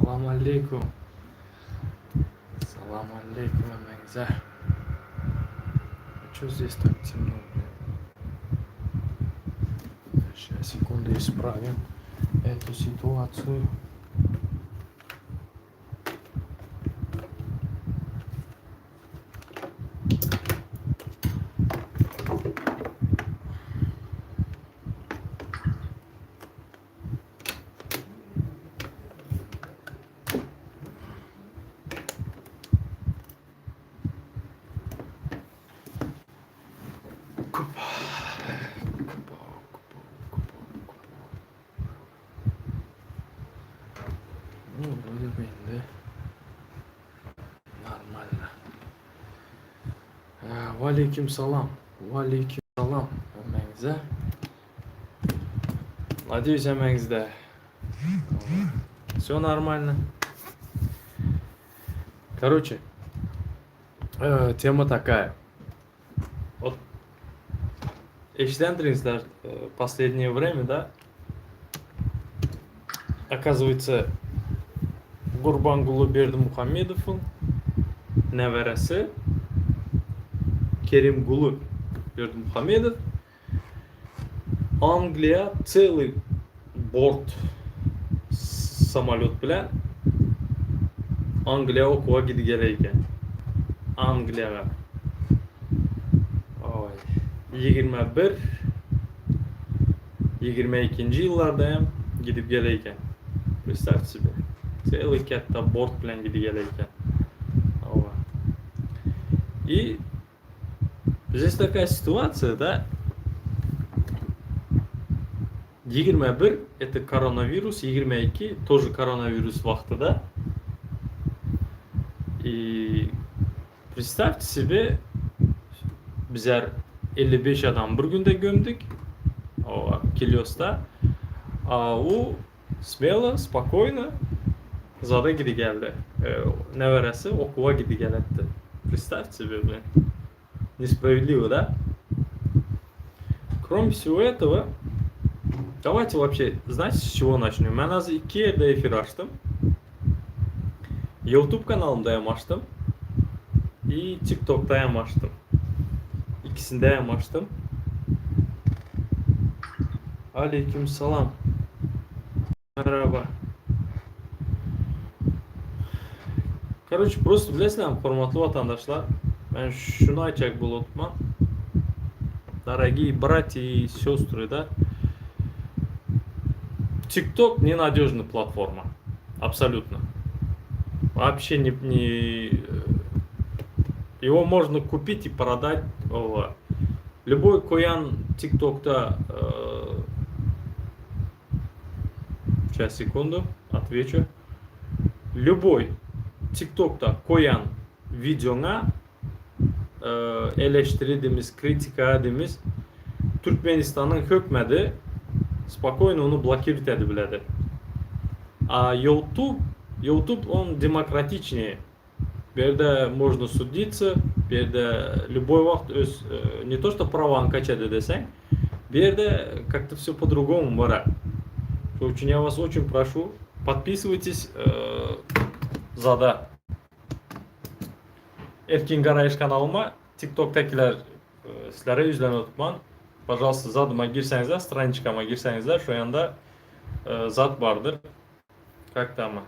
Salam aleýkum. Salam aleýkum hemmäňize. Что здесь так темно, блин? Сейчас, секунду, исправим эту ситуацию. Kupa, kupa, kupa, kupa, kupa. Ну, вроде бы indi нормально. Waleýkim salam. Waleýkim salam hemmäňize. Надеюсь, hemmäňizde все нормально. Короче, э, тема такая. Вот eşidendiňizler э, последнее время, да? Оказывается, Gurbanguly Berdimuhamedowyň neberesi Kerimguly Berdimuhamedow Angliýa celый bort samolýot bilen Angliýa okuwa gidigeli eken. Angliýaga. Oý, 21 22-nji ýyllarda hem gidip gele eken. Представьте себе. Целый kätde bort bilen gidigeli eken. Hawa. И здесь такая ситуация, да? 21 это коронавирус, 22 тоже коронавирус wagty da. И представьте себе, bizler 55 adam bir günde gömdük. O Kilyosda. A u smelo, spokojno zada gidi geldi. E, neberesi okuwa gidi geletdi. Представьте себе, блин. Несправедливо, да? Кроме всего этого, давайте вообще, знаете, с чего начнем? Men az iki ýerde efir açdym. YouTube kanalymda hem açdym. И TikTokda hem açdym. Ikisinde hem açdym. Aleyküm salam. Merhaba. Короче, просто bilesiňizmi, hormatly watandaşlar, men şuny aýtjak bolupman. Дорогие братья и сестры, да? TikTok ненадежная платформа. Абсолютно. Вообще не, не... Его можно купить и продать. О, Любой goýan TikTokda... Э, сейчас, секунду, отвечу. Любой TikTokda goýan wideoňa e, eleştiri diýmiz, kritika diýmiz, Türkmenistanyň hökümeti spokojno ony blokировать edip biledi. A YouTube, YouTube он демократичнее. Bu ýerde можно судиться, bu ýerde любой wagt öz e, не то что праваň качать edeseň, bu ýerde как-то все по-другому bara. Şonuň üçin я вас очень прошу, подписывайтесь э, zada. Erkin Garaýyş kanalyma TikTokdakiler e, sizlere ýüzlenip oturman. Пожалуйста, zadyma girseňizler, страничкама girseňizler, şu ýanda e, zat bardyr. Как там?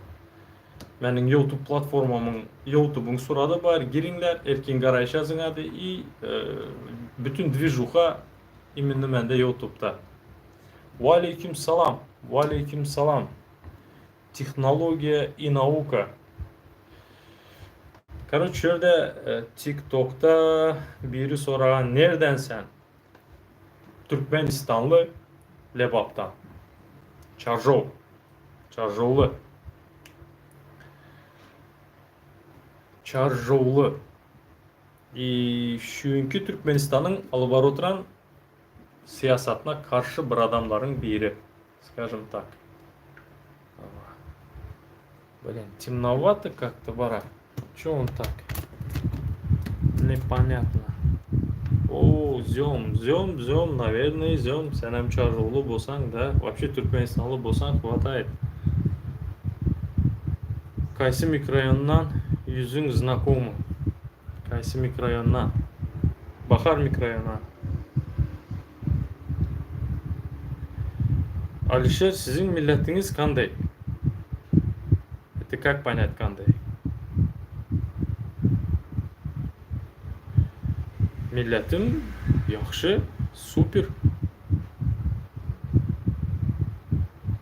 Meniň YouTube platformamyň YouTube'uň surady bar. Giriňler, Erkin Garaýyş ýazyň ady и e, bütün движуха именно mende YouTube'da. Waleýkim salam. Waleýkim salam. Технология и наука. Короче, şu ýerde e, TikTokda biri soragan nereden sen? Türkmenistanly Lebapdan. Çarjow. Çarjowly. Çarjowly. И şu günki Türkmenistanyň alyp baryp oturan syýasatyna garşy bir adamlaryň biri. Скажем так. Блин, темновато как-то, bara. Че он так? Непонятно. O, zem, zem, zem, наверное, zem. Senem çarjowly bolsaň, да? Вообще türkmenistanly bolsaň, хватает. Kaýsy mikroýondan ýüzüň znakomy? Kaýsy mikroýondan? Bahar mikroýona. Alişer siziň milletiňiz kanday? Это как понять kanday? Milletim ýahşy, super.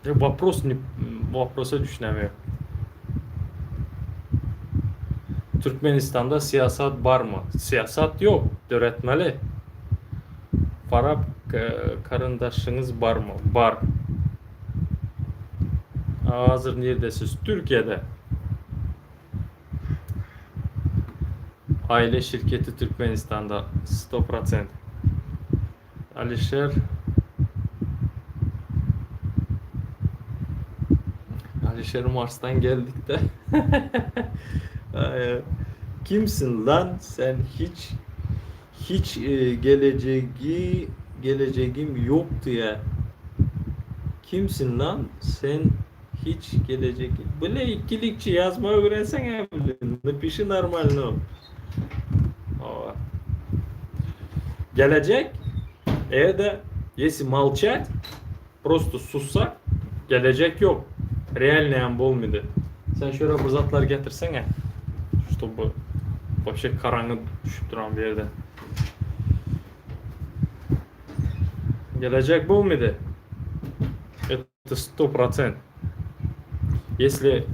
Вопрос ne voprosa düşünemok. Türkmenistanda syýasat barmy? Syýasat ýok, döretmeli. Farap garyndaşyňyz barmy? Bar. Hazir nirdesiz? Türkiýede. Aile şirketi Türkmenistanda sto prosent. Alişer Alişer Marsdan geldikde Kimsin lan sen hiç hiç e, geleceği geleceğim yoktu ya. Kimsin lan sen hiç gelecek Bile ikilikçi yazma öğrensene bile. Напиши нормально. Gelecek eger-de если molçat prosto sussak gelecek ýok. Realnyý hem bolmady. Sen şöyle bir zatlar getirseňe ştoby wapşe garaňy düşüp duran bir ýerde. Gelecek bolmady. Это 100%. Если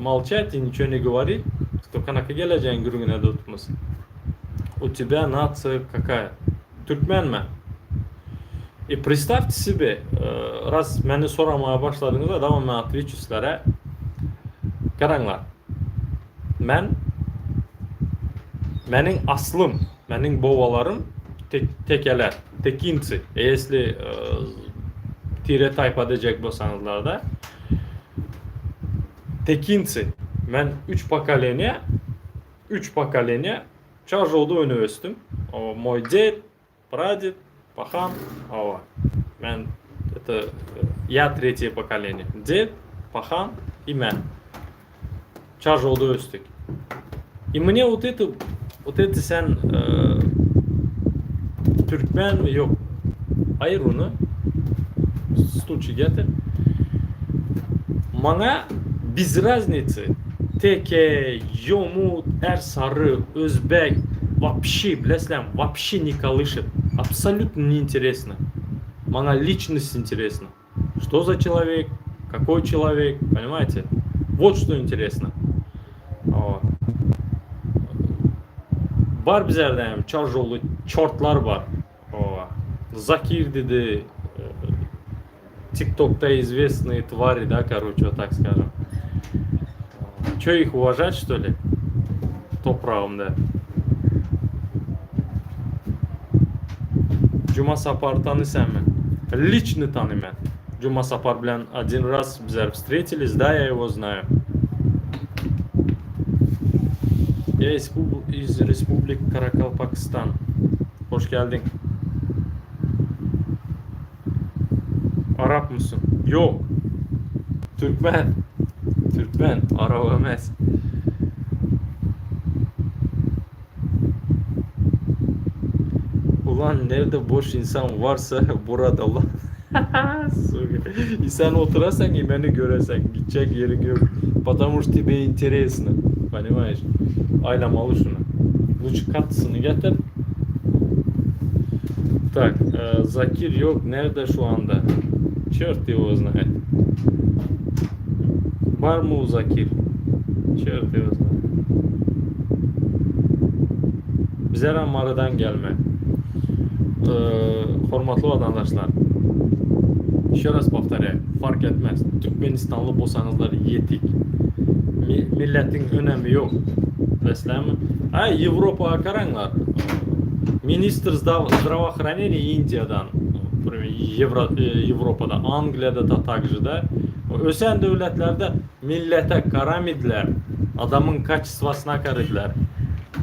molçat и niçего не govorit, to kanaka gelejegiň gürrüňine tutmaz. U тебя нация какая? Türkmen men. И представьте себе, raz meni soramaga başladyňyz-a, dawam men otweçu sizlere. Garaňlar. Men meniň aslym, meniň bobalarym tekeler, tekinci. Если tire taýpa dejek bolsaňyzlar-da, tekinci. Men üç pokoleniýa, üç pokoleniýa Çarjowda önüp ösdüm. Moý ded, praded, pahan, hawa. Men это я третье поколение. Ded, pahan и men. Çarjowda ösdük. И мне вот это вот это sen türkmenmi ýok. Aýyr ony. Stulçy getir. Maňa bez raznicy teke, ýomut, ärsary, özbek wapşe bilesizlermi wapşe ne kolyşet. Absolýutno ne interesno. Maňa liçnost interesno. Što za çelovek, kakoý çelovek, ponimaýte? Wot što interesno. Bar bizlerde hem çarjowly çortlar bar. Zakir didi, TikTokda известные твари, да, короче, вот так скажем. Че их уважать, что ли? Topragymda. Juma Sapary tanysanmy? Лично tanyman. Juma Sapar bilen один раз bizler встретились, да, я его знаю. Я из, из Республик Каракалпакстан. Hoş geldiň. Arapmysyn? Ýok. Türkmen. Türkmen, arap emes. Ulan nerede boş insan varsa burada lan. Sen oturasan и meni göresen, gitjek ýeriň ýok. Потому что тебе интересно. Понимаешь? Aýlamaly şuny. Лучше kartasyny getir. Так, Zakir ýok, nerede şu anda? Çert его знает. Barmy u Zakir? Çert его знает. Bizlerem Marydan gelme. Hormatly watandaşlar. Еще раз повторяю, fark etmez. Türkmenistanly bolsaňyzlar ýetik. Milletiň önemi ýok. Bilesizlermi? Aý, Ýewropaga garaňlar. Ministr zdravoohraneniýa Indiýadan, Ýewropada, Angliýada da tak же da. Ösen döwletlerde millete garamydylar. Adamyň kaçestwasyna garadylar.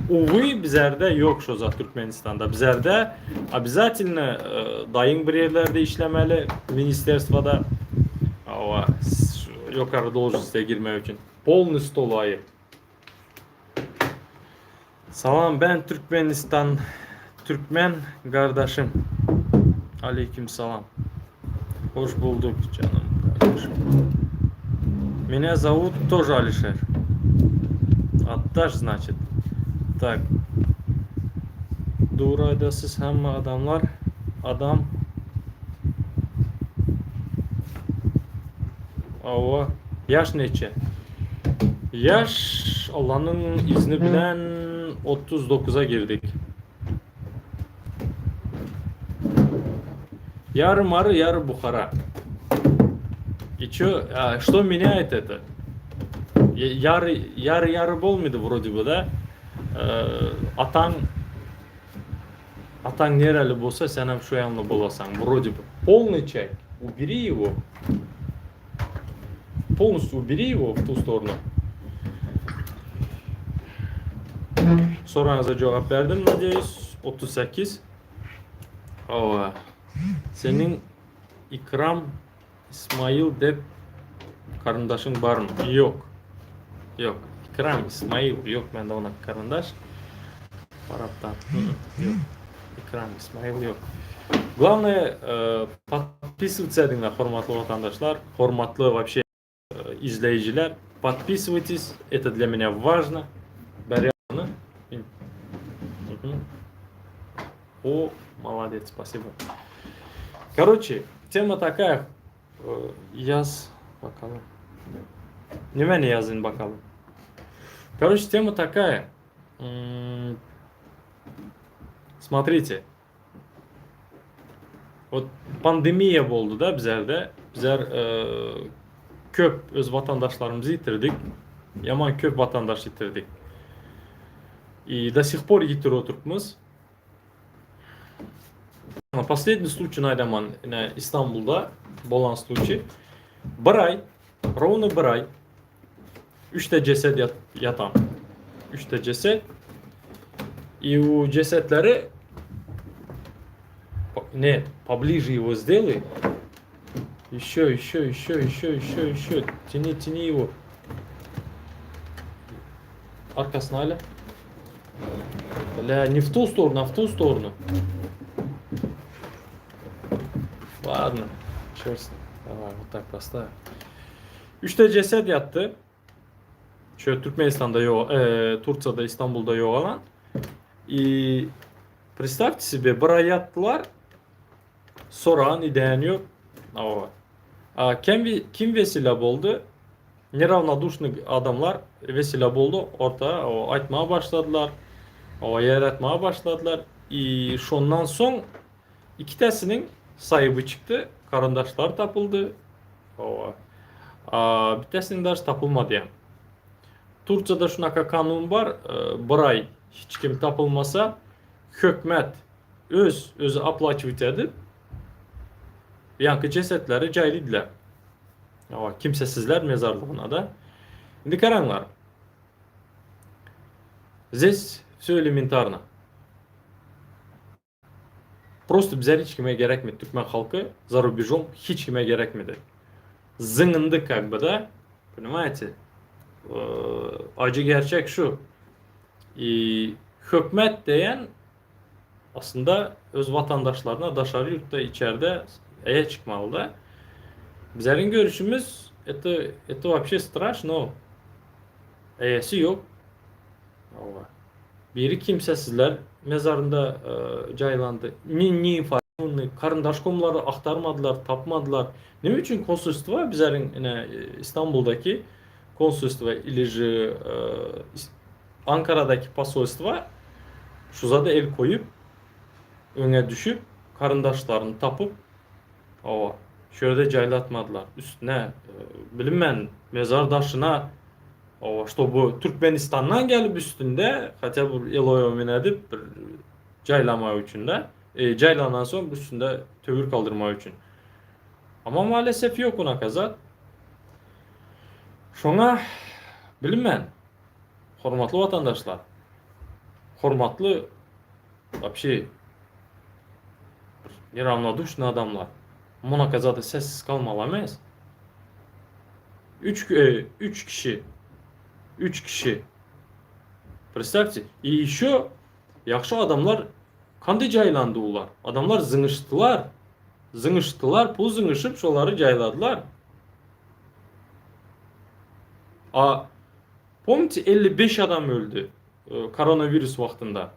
Uwy bizerde ýok şo zat Türkmenistanda. Bizerde obязательно daýyň bir ýerlerde işlemeli, ministerstwada. Hawa. Ýokary dolžnostýa girmek üçin. Polny stol aýyr. Salam ben Türkmenistan Türkmen gardaşym. Aleyküm salam. Hoş bulduk canım kardeşim. Меня зовут тоже Алишер. Atdaş значит. Так. Dogry aýdasys hemme adamlar adam Hawa. Ýaş neçe? Ýaş Allanyň izni bilen 39-a girdik. Ýary Mary, ýary Buhara. И чё, а, что меняет это? Ýary, ýary ýary bolmady вроде бы, да? Ataň Ataň nereli bolsa, senem şo ýanly bolasaň, вроде бы. Полный чек. Убери его. Полностью убери его в ту сторону. Soraňyza jogap berdim, надеюсь. 38. Hawa. Seniň Ikram Ismail dep garyndaşyň barmy? Ýok. Ýok. Ikram Ismail ýok mende onak garyndaş. Tarapdan. Ýok. Ikram Ismail ýok. Главное, e, подписываться ediňler hormatly watandaşlar, hormatly вообще e, izleýjiler. Подписывайтесь, это для меня важно. Berýän О, молодец, спасибо. Короче, тема такая. Э, ýaz bakalym. Nämäni ýazyň bakalym. Короче, тема такая. Смотрите. Вот pandemiýa boldy-da bizlerde. Bizler e, köp öz watandaşlarymyzy ýitirdik. Ýaman köp watandaş ýitirdik. И до сих пор ýitirip oturypmyz. Последний случай aýdaman, ine Istanbulda bolan случай. Bir aý, ровно bir aý üçte ceset ýatan. Üçte ceset. И u cesetleri Нет, поближе его сделай. Еще, еще, еще, еще, еще, еще. Тяни, тяни его. Arkasyna aýla. Бля, не в ту сторону, а в ту сторону. Ладно, черт с ним. Давай, вот так поставим. Üçte ceset ýatdy. Şu Türkmenistanda ýok, e, Turkiýada, Istanbulda ýogalan. И представьте себе, bir aý ýatdylar. Soran, ideýän ýok. Hawa. A kim, kim wesile boldy? Neravnoduşny adamlar wesile boldy, orta o aýtmaga başladylar. O ýaratmaga başladylar. I şondan soň ikitesiniň saýyby çykdy, garyndaşlary tapyldy. Hawa. A bitesiniň daş tapylmady ýa. Turkiýada şunaka kanun bar, e, bir aý hiç kim tapylmasa, hökümet öz özi oplaçiwit edip, ýaňky jesetleri jaýlydylar. Hawa, kimsesizler mezarlygyna-da. Indi garaňlar. Здесь все элементарно. Просто bizler hiç kime gerekmedi. Türkmen halky za rubежом hiç kime gerekmedi. Zyňyndy как бы да. Понимаете? Acı gerçek şu. И hökümet diýen aslynda öz watandaşlaryna daşary ýurtda içerde eýe çykmaly-da. Bizleriň görüşimiz это это вообще страшно. Eýesi ýok. Hawa. Biri kimsesizler mezarynda jaýlandy. Ne ne informirowany, garyndaş-gomlary agtarmadylar, tapmadylar. Näme üçin konsulstwa bizleriň ine Istanbuldaky konsulstwa ili же Ankaradaky posolstwa şu zada el koýup, öňe düşüp, garyndaşlaryny tapyp, hawa, şu ýerde jaýlatmadylar. Üstüne, bilinmän, mezar daşyna, hawa, ştoby Türkmenistandan gelip üstünde, hatя bir el-oýa edip, bir jaýlamak üçin-de, jaýlandan soň üstünde töwir kaldyrmak üçin. Amma maalesef ýok unaka zat. Şoňa bilinmän, Hormatly watandaşlar! Hormatly wapşe bir neravnoduşnyý adamlar! Munaka zada sessiz galmaly emes. Üç, e, üç kişi. Üç kişi. Представьте. И еще ýahşy adamlar kandy jaýlandy olar. Adamlar zyňyşdylar. Zyňyşdylar, pul zyňyşyp şolary jaýladylar. A pomните 55 adam öldi e, koronawirus wagtynda.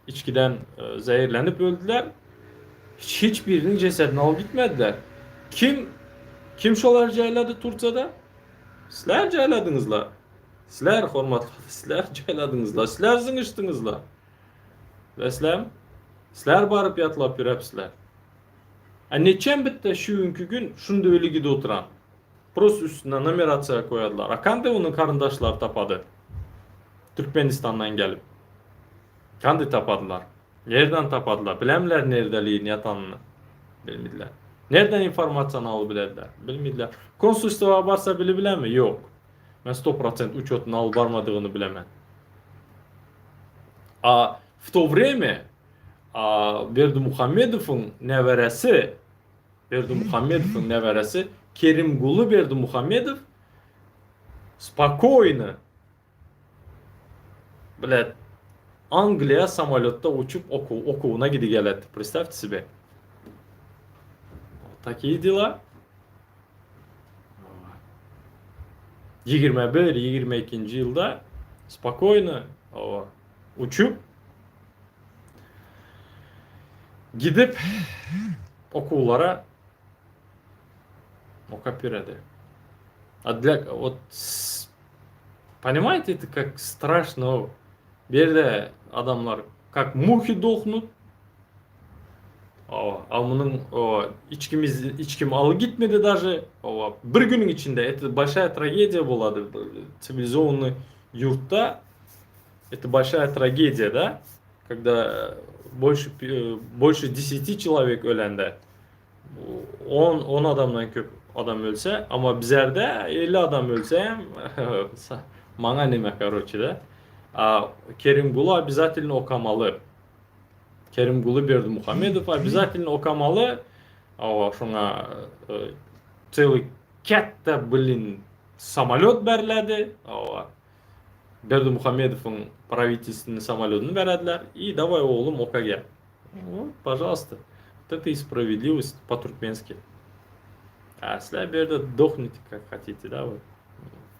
Içkiden e, zähirlenip öldüler. Hiç, hiç biriniň jesedini alyp gitmediler. Kim kim şolary jaýlady Tursiýada? Sizler jaýladyňyzlar. Sizler hormatly sizler jaýladyňyzlar. Sizler zyňyşdyňyzlar. Bileslem? Sizler baryp ýatlap ýörepsizler. A neçen bitdi şu günki gün şunda öli gidip oturan. Prosta üstüne numerasiýa koýadylar. A kande onuň garyndaşlary tapady? Türkmenistandan gelip. Kande tapadylar? Nerden tapadylar? Bilemler neredeliğini ýatanyny? Bilmediler. Nereden informasiýany alyp bilediler? Bilmediler. Konsulstwa barsa bili bilenmi? Ýok. Men 100% uçotyny alyp barmadygyny bilemen. A w to vremya a Berdimuhamedowyň neberesi Berdimuhamedowyň neberesi Kerimguly Berdimuhamedow spokoýno Blät Angliýa samolýotda uçup okuw okuwyna gidigelet. Представьте себе. Вот такие дела. 21, 22-nji ýylda spokoýno uçup gidip okuwlara okap ýöredi. A для вот Понимаете, это как страшно. Bu ýerde adamlar как muhi dohnut. Hawa, a munuň o içkimiz içkim alyp gitmedi daže. Hawa, bir günüň içinde это большая tragediýa bolady siwilizowanyý ýurtda. Это большая tragediýa da, когда больше больше deseti çelowek ölende. On, on adamdan köp adam ölse, amma bizerde 50 adam ölse hem maňa neme karoçe da. A Kerimguly obязательно okamaly. Kerimguly Berdimuhamedow obязательно okamaly. Awa şoňa e, целый kätde blin samolýot beriledi. Awa Berdimuhamedowyň prawitelstweniň samolýodyny berediler. I daway oglum oka gel. Вот, пожалуйста. Вот это и справедливость по-туркменски. А sizler bu ýerde дохните как хотите, да, вот.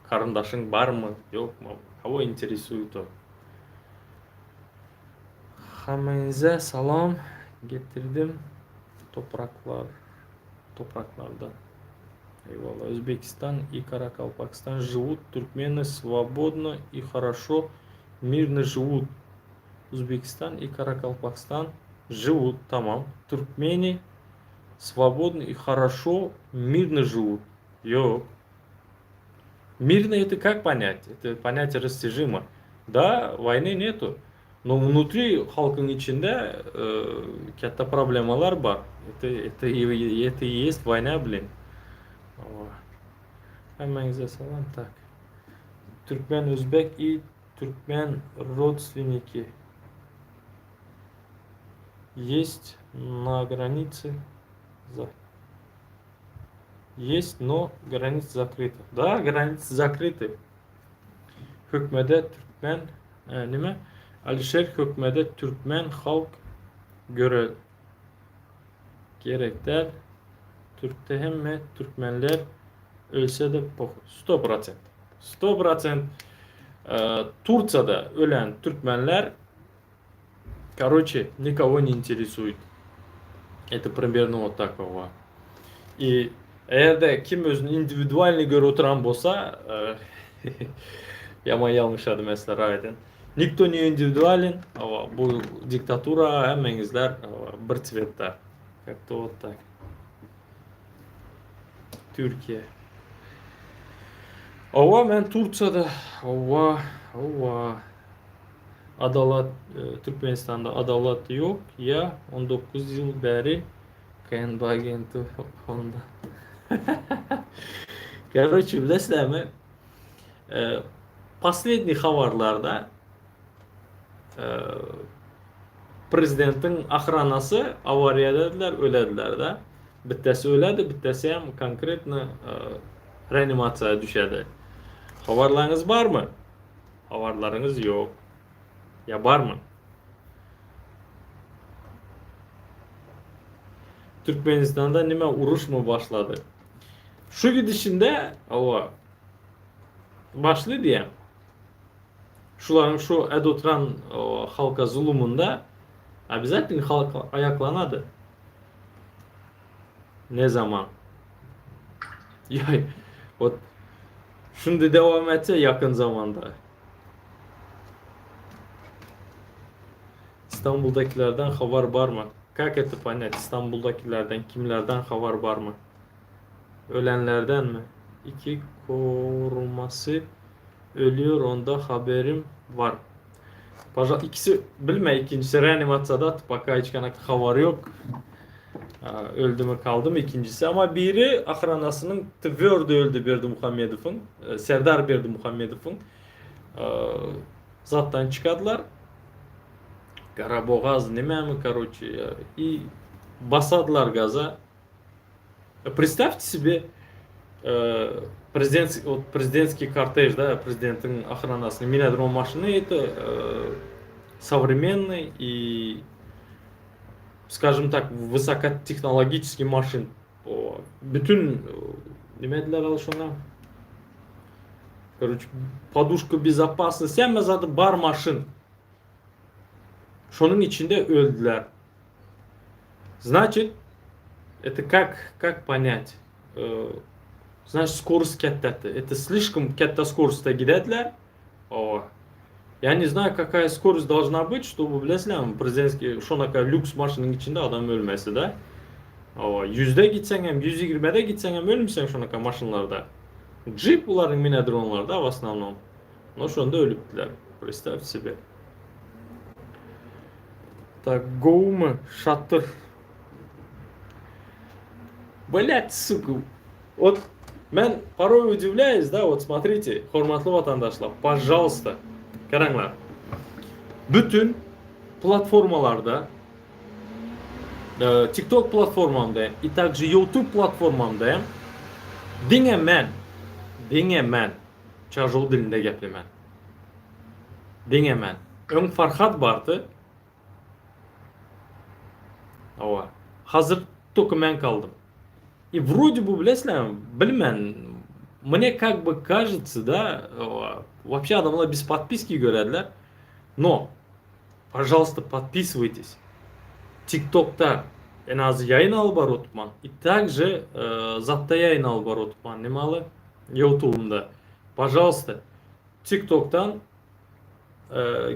Garyndaşyň barmy, ýokmy, кого интересует o. Hemmäňize salam getirdim topraklar topraklardan. Eyvallah. Özbekistan и Каракалпакстан живут туркмены свободно и хорошо, мирно живут. Узбекистан и Каракалпакстан живут, tamam. Туркмени свободно и хорошо, мирно живут. Ýok. Мирно это как понять? Это понятие растяжимо. Да, войны нету. Но внутри halkyň içinde e, kätte problemalar bar. Это, это, и, это и есть война, блин. Hemmäňize salam. Так. Türkmen, özbek и türkmen родственники есть на границе. За... Есть, но граница закрыта. Да, границы закрыты. Hökmede türkmen e, nime? Alişer hökmede türkmen halk göre gerek däl. Türkde hemme türkmenler ölse de 100%. 100% e, Tursiýada ölen türkmenler короче никого не интересует. Это примерно вот такого. И eger-de kim özüni individualny görüp oturan bolsa, ýaman ýalňyşady meselä aýdyn. Никто не индивидуален, bu diktatura hemmeňizler bir цвет de. Как-то вот так. Türkiýe. Hawa, men Tursiýada. Hawa, hawa. Adalat e, Türkmenistanda adalat ýok. Ýa 19 ýyl bäri KNB agenti onda. Короче, bilesizlermi? E, последний habarlarda e, prezidentiň охранasy awariýada ediler, ölediler-de. Bittesi öledi, bittesi hem konkretno e, Reanimasiýa düşedi. Habarlaryňyz barmy? Habarlaryňyz ýok. Ýa barmy? Türkmenistanda nime uruşmy başlady? Şu gidişinde hawa başly diýýän. Şularyň şu ed oturan halka zulumynda obязательно halk aýaklanady. Ne zaman? Ýaý, ot şundi dowam etse ýakyn zamanda. Istanbuldakilerden habar barmy? Kak это понять? Istanbuldakilerden kimlerden habar barmy? Ölenlerdenmi? Iki korumasy ölüyor onda haberim bar. Paža ikisi bilme ikincisi reanimasyada poka hiç kanaka habary ýok. Öldümi kaldymy ikincisi ama biri ahranasynyň twördo öldi Berdimuhamedowyň Serdar Berdimuhamedowyň zatdan çykadylar. Garabogaz nememi karoçe i basadylar gaza. Представьте себе prezident вот prezidentskiý kortej da prezidentiň ohranasyny minedron maşyny это современный и скажем так высокотехнологический maşyn bütün neme diýler al şoňa Короче, poduşka bezopasnosti hemme zady bar maşyn. Şonuň içinde öldüler. Значит, это как, как понять? Значит, skorost ketdädi. Это слишком ketde skorostda gidediler. Owa. Я не знаю, какая скорость должна быть, чтобы, bilesizlermi, prezidentskiý şonaka lýuks maşynyň içinde adam ölmesi, da? Owa, ýüzde gitseň hem, 120-de gitseň hem ölmüseň şonaka maşynlarda. Jeep bularyň minedronlar da w osnovnom. No şonda ölüpdiler. Представьте себе. Tak gowumy şatyr. Блять, сука. Вот men порой удивляюсь, да, вот смотрите, hormatly watandaşlar, пожалуйста, garaňlar. Bütün platformalarda TikTok platformamda hem i также YouTube platformamda hem diňe men, diňe men çarjow dilinde geplemen. Diňe men. Öň Farhad bardy. Hawa. Hazir только men kaldym. I wrode bu bilesizlermi, bilmen, mne kak by kažется da, вообще adamlar bez podpiski görediler. No, pažalsta podpisywaýtes. TikTokda en azy ýaýyn alyp baryp oturman. I также zatda ýaýyn alyp baryp oturman. Nemaly? Youtubymda. Pažalsta, TikTokdan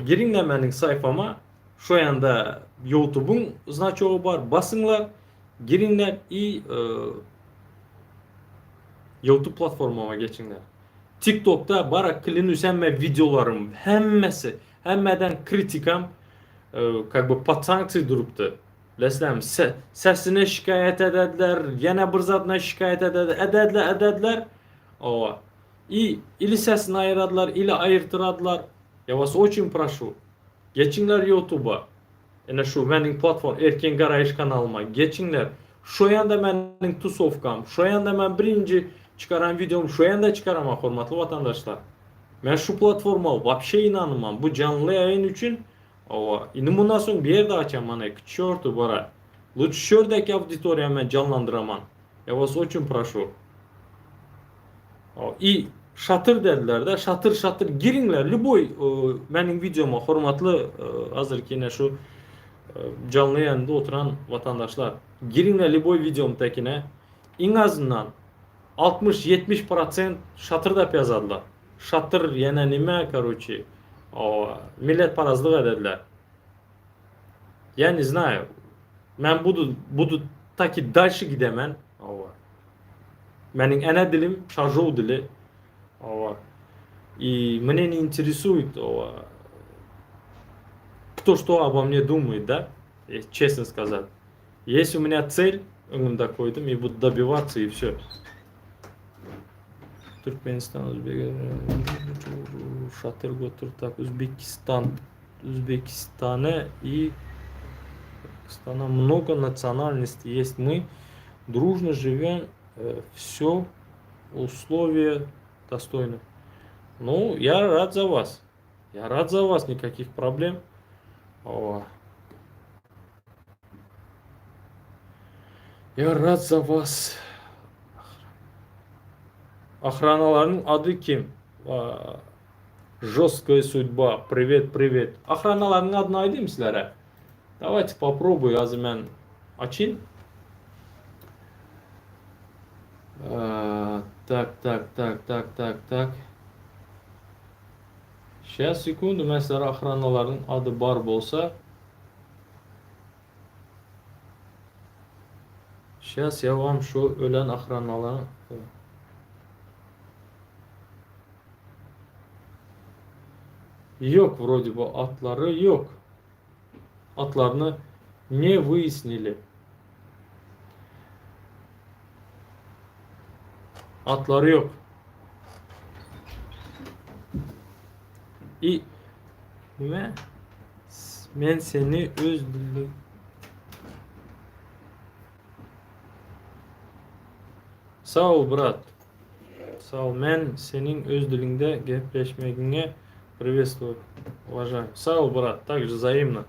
giriňler meniň saýfama. Şo ýanda Youtubyň znaçogy bar. Basyňlar. Giriňler i Youtube platformama geçiňler. TikTokda bara klinus hemme wideolarym hemmesi hemmeden kritikam kak by pod sanksiýa durupdy. Bilesizlermi sesine şikaýat edediler, ýene bir zadyna şikaýat edediler, edediler, edediler. Owa. I ili sesini aýyradylar, ili aýyrtyradylar. Ýa was oçin proşu. Geçiňler Youtuba. Ine şu meniň platform Erkin Garaýyş kanalyma geçiňler. Şo ýanda meniň tusowkam, şo ýanda men birinji çykaran wideom şo ýanda çykaraman hormatly watandaşlar. Men şu platforma wapşe ynanman bu janly ýaýyn üçin hawa indi mundan soň bir ýerde açaman k çortu bara. Luçi şu ýerdäki awditoriýamy men janlandyraman. Ýa was oçin proşu. I şatyr dediler-de, şatyr şatyr giriňler lýuboý meniň wideoma hormatly hazirki ine şu janly ýaýynda oturan watandaşlar giriňler lýuboý wideom tekine iň azyndan 60-70 prosent şatyrdap ýazadylar. Şatyr ýene nime karoçi milletparazlyk edediler. Ýa ne znaýu. Men budu budu taki dalşi gidemen. Meniň ene dilim şažow dili. Hawa. I mne ne interesuет, hawa, кто что обо мне думает, да? Честно сказать. Есть у меня цель, öňümde koýdum и буду добиваться и все. Türkmenistan, Özbek, Şatyr götür tak, Özbekistan, Özbekistana и Казахстана много национальностей есть. Мы дружно живем, все. Условия достойны. Ну, я рад за вас. Я рад за вас, никаких проблем. Hawa. Я rad za was. Ohranalaryň ady kim? Жесткая судьба. Привет, привет. Ohranalaryň adyny aýdaymy sizlere? Давайте попробую, azı men açayyn. Так, так, так, так, так, так. Сейчас, sekundu, men sizlere ohranalaryň ady bar bolsa. Сейчас я вам şu ölen ohranalaryň Ýok, wrode bu atlary ýok. Atlaryny ne wyýasnili. Atlary ýok. I nime? Men seni öz dilde Sag bol brat. Sag bol. Men seniň öz diliňde gepleşmegiňe privetstvuyu. Уважаю. Sag bol brat. Также взаимно.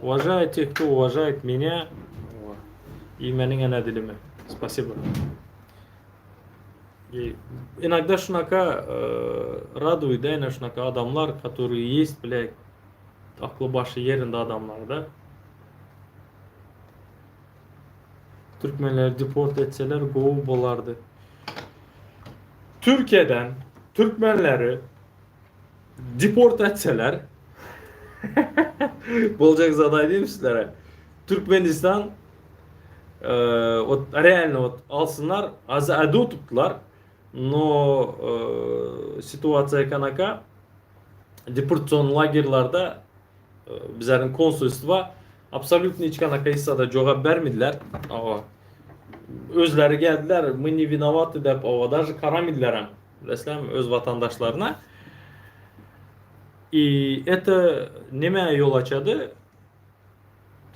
Уважаю тех, кто уважает меня и meniň ene dilimi. Спасибо. И иногда şunaka радует, да, ene şunaka adamlar, которые есть, блядь, akly başy ýerinde adamlar, da. Türkmenleri deport etseler gowy bolardy. Türkiýeden türkmenleri deport etseler boljak zat aýdayym sizlere. Türkmenistan вот реально вот alsynlar az adu tutdular no situasiýa kanaka deportasion lagerlarda Bizleriň konsulstwa absolýutno hiç kanaka hiç zada jogap bermediler. Awa. Özleri geldiler, my ne winowaty dep, awa, daže garamedilerem. Bilesizlermi, öz watandaşlaryna. I eto nämä ýol açady?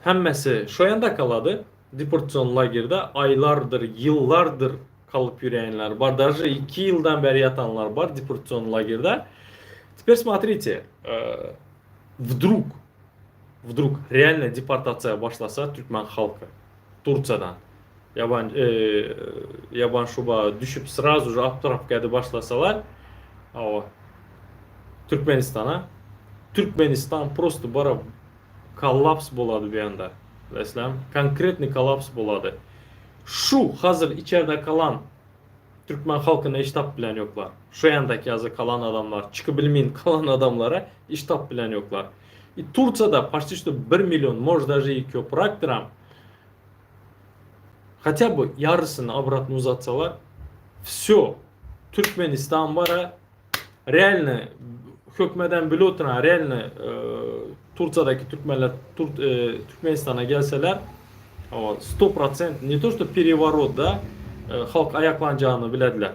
Hemmesi şo ýanda galady, deportasion lagerde aýlardyr, ýyllardyr galyp ýörýänler bar, daže 2 ýyldan bäri ýatanlar bar deportasion lagerde. Teper smotrite, Wdruk, wdruk realno deportasiýa başlasa türkmen halky Tursiýadan ýaban ýaban şuba düşüp srazu же otpravka edip başlasalar hawa Türkmenistana Türkmenistan prosto bara kollaps bolady bu ýanda bilesizlermi konkretnyý kollaps bolady şu hazir içerde kalan Türkmen halkyna iş tapyp bilen ýoklar. Şu ýandaki ýazy kalan adamlar, çykybilmin kalan adamlara iş tapyp bilen ýoklar. I Tursiýada paçti şto bir million, может даже i köprakdyram. Hatya by ýarysyny obratno uzatsalar, wsyo, Türkmenistan bara realno hökmeden bile oturan realno Tursiýadaky türkmenler Türkmenistana gelseler, sto prosent ne to što pereworot da halk aýaklanjagyny bilediler.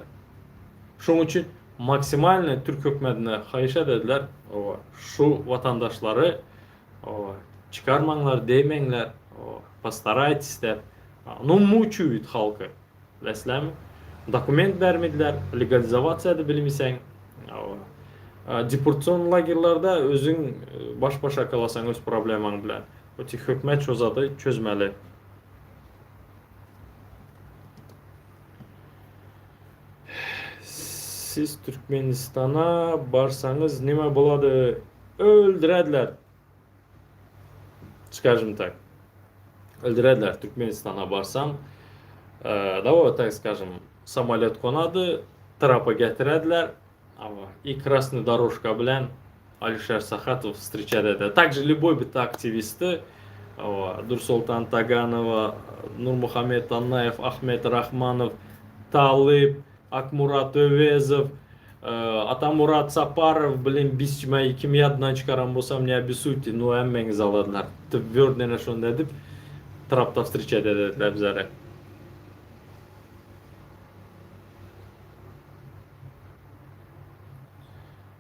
Şoň üçin maksimalny türk hökmedine haýyş edediler, şu watandaşlary çykarmaňlar, deýmeňler, postaraytes dep. Nu muçuýut halky. Bilesizlermi? Dokument bermediler, legalizowasiýa edip bilmiseň. Deportasion lagerlerde özüň baş-başa galasaň öz problemaň bilen. Oti hökümet şo zady çözmeli. Siz Türkmenistana barsaňyz nime bolady? Öldürediler. Skajim tak. Öldürediler Türkmenistana barsam. Давай так скажем, samolýot gonady, trapa getirediler. И krasnyý dorožka bilen Alişer Sahatow wstreçat eder. Также любой bitta aktiwisti Dursoltan Taganowa, Nurmuhammet Annaýew, Ahmet Rahmanow, Talyp, Akmurat Öwezow, Atamurat Saparow bilen bisçime kimi ýadyndan çykaran bolsam ne obessuýte, nu hemmäňizi aladylar. Twörd ene şonda edip trapda wstreçat edediler bizleri.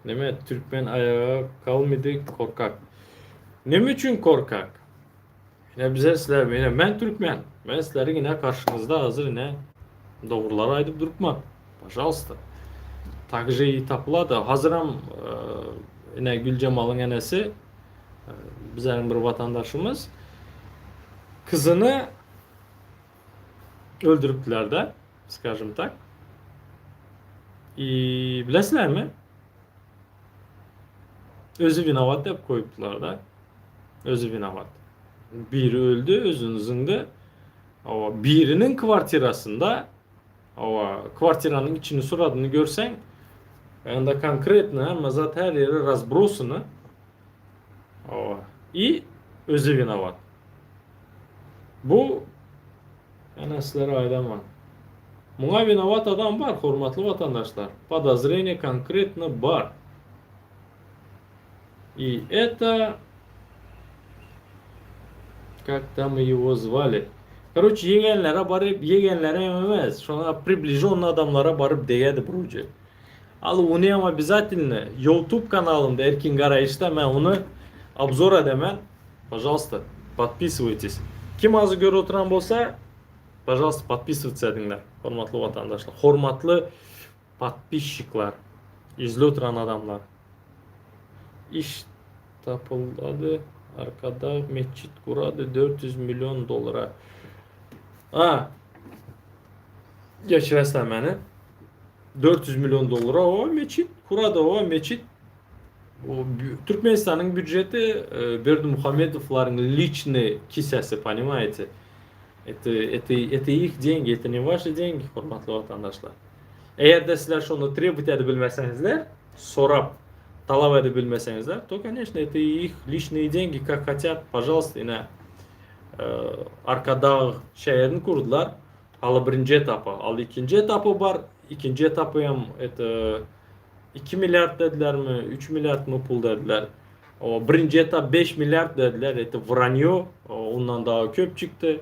Neme türkmen aýaga galmydy korkak. Neme üçin korkak? Ine bize sizler ine men türkmen. Men sizleriň ine karşyňyzda hazır ine dogrulary aýdyp durupman. Pažalsta. Takže i tapylady. Hazıram ine Güljemalyň enesi bizleriň bir watandaşymyz kyzyny öldüripdiler-de, skažem tak. I bilesizlermi? Özi winowat dep goýupdylar-da. Özi winowat. Biri öldi, özüni zyňdy. Hawa, biriniň kwartirasynda, hawa, kwartiranyň içini suradyny görseň, onda konkretno hemme zat her ýere razbrosany. Hawa, i özi winowat. Bu men sizlere aýdaman. Muňa winowat adam bar, hormatly watandaşlar. Podozreniýe konkretno bar. I это Kak tam ýego zwali. Karoçe ýegenlere baryp, ýegenlere hem emes, şoňa približonny adamlara baryp degedi bir ujy. Al ony hem obязательно Youtube kanalymda Erkin Garaýyşda men ony obzor edemen. Pažalsta, podpisywaýtes. Kim azy görüp oturan bolsa, pažalsta podpisywatsya ediňler, hormatly watandaşlar, hormatly Podpisçiklar, izli oturan adamlar. Iş tapylady, Arkadag metjit gurady 400 million dollara. A. Geçiresler meni. 400 million dollara o metjit kurady o metjit. O Türkmenistanyň býujeti e, Berdimuhamedowlaryň liçny kisesi, понимаете? Это, это, это их деньги, это не ваши деньги, hormatly watandaşlar. Eger-de sizler şony trebut edip bilmeseňizler, sorap, talap edip bilmeseňizler, to, конечно, это их личные деньги, как хотят, пожалуйста, ine, Arkadag şäherini kurdular. Haly birinji etapy, al ikinji etapy bar. Ikinji etapy hem это 2 milliard dedilermi, 3 milliardmy pul dediler. O birinji etap 5 milliard dediler, это вранье, ondan daha köp çykdy.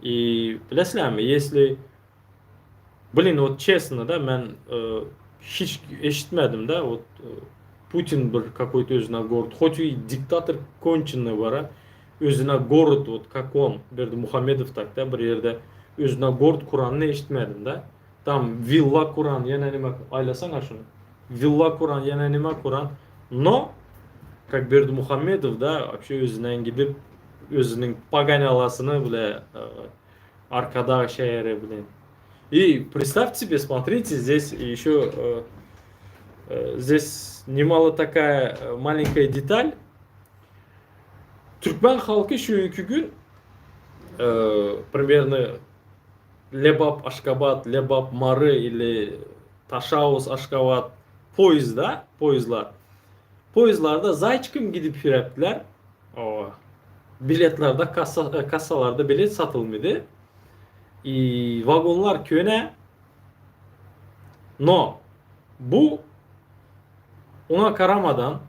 И bilesizlermi, если Blin, вот честно, da, men hiç eşitmedim da, вот Putin bir какой-то özüne город, хоть и diktator konçennyý bar, özüne город, вот как он, Berdimuhamedow tak da bir ýerde özüne город kuranyny eşitmedim da. Tam villa kuran, ýene nime, aýlasaňa şuny. Villa kuran, ýene nime kuran. No, как Berdimuhamedow da, вообще özünden gidip, özüniň pogonýalasyny bile Arkadag şäheri bilen. И представьте себе, смотрите, здесь еще э, э, здесь немало такая э, маленькая деталь. Türkmen halky şu günki gün э, примерно Lebap Aşgabat, Lebap Mary ili Taşauz Aşgabat poýuzda, poýuzlar. Poýuzlarda zaýçikim gidip ýürepdiler. Owa. Biletlerde kassa kassalarda bilet satylmydy. I wagonlar köne. No bu oňa garamadan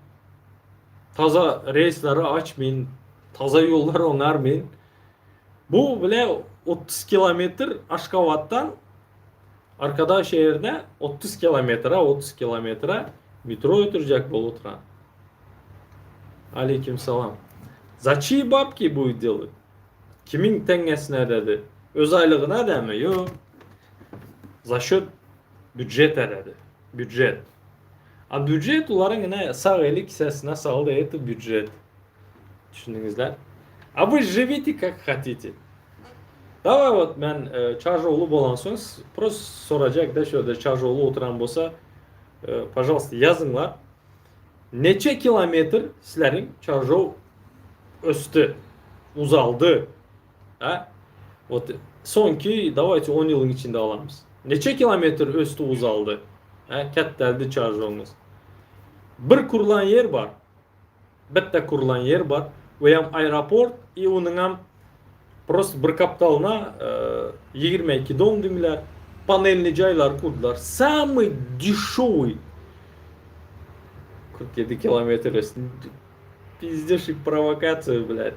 taza reýsleri açmyn, taza ýollary oňarmyn. Bu bile 30 kilometr Aşgabatdan Arkadag şäherine 30 kilometre, 30 kilometre metro ötürjek bolup oturan. Aleýkim salam. Za çiý babki bu delat? Kimiň teňňesine ededi? Öz aýlygyna edämi? Ýok. Za şöt býujet ededi. Býujet. A býujet olaryň ine sag eli kisesine saldy, eto býujet. Düşündiňizler? A вы живите как хотите. Daway wot men Çarjogly bolansoň prosto sorajak da şu ýerde Çarjogly oturan bolsa pažalsta ýazyňlar. Neçe kilometr sizleriň Çarjow ösdi, uzaldy? A? Wot soňky dawayte on ýylyň içinde alamyz. Neçe kilometr ösdi, uzaldy? A? Kätdeldi Çarjowyňyz. Bir kurlan ýer bar. Bitta kurlan ýer bar we hem aeroport i onuňam prosto bir gapdalyna 22 dom diýmler, panelni jaýlar kurdular. Samyý dişowyý 47 kilometr pizdeş i prowokasiýa blýat.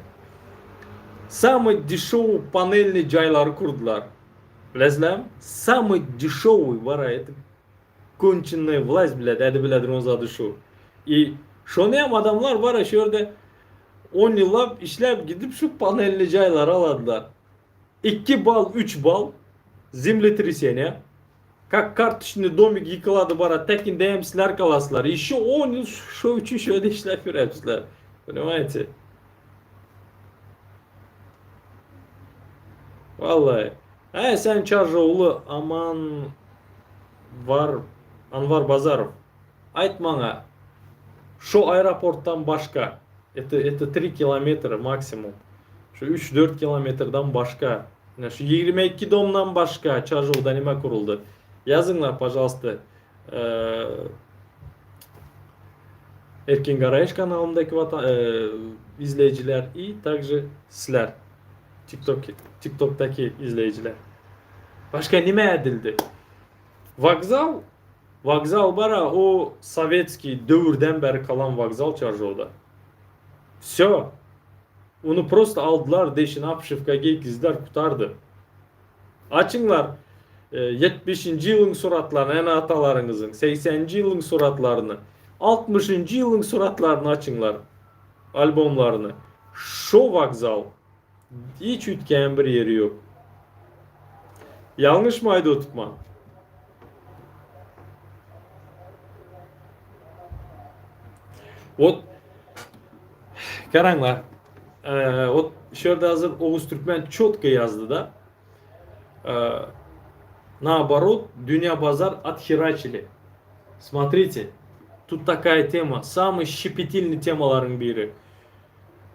Samyý dişowyý panelni jaýlary kurdular. Bilesizlermi? Samyý dişowyý bar a Konçennyý vlast blýat ädi biledir on zady şu. I şony hem adamlar bar şu ýerde on ýyllap işläp gidip şu panelli jaýlary aladylar. Ikki bal üç bal zemletreseniýa. Kak kartoçnyý domik ýykylady bara tek indem sizler galaslar. Ýeşe 10 ýyl şo üçin şöyle işläp ýörepsizler. Понимаете? Vallahi. He sen Çarjowly Aman var Anwar Bazarow. Aýt maňa şo aeroportdan başga это это 3 kilometra maksimum. Şu 3-4 kilometrden başga Ine şu 22 domdan başga Çarjowda nime guruldy? Ýazyňlar pažalsta. Erkin Garaýyş kanalymdaky watan izleýjiler i takže sizler TikTok TikTokdaky izleýjiler. Başga nime edildi? Wokzal wokzal bara o sowetskiý döwürden bäri kalan wokzal Çarjowda. Vsё. Ony prosto aldylar, deşini obşiwka geýkizdiler, gutardy. Açyňlar ýetmişinji ýylyň suratlaryny, ene-atalaryňyzyň, segseninji ýylyň suratlaryny, altmyşynjy ýylyň suratlaryny açyňlar, albomlaryny. Şo wokzal. Hiç üýtgän bir ýeri ýok. Ýalňyşmy aýdyp oturman? Wot Garaňlar. Wot şu ýerde hazir Oguz Türkmen çotko ýazdy da. Naoborot Dünýä bazar otherachili. Smotrite. Тут такая tema, samyý şepetilnyý temalaryň biri.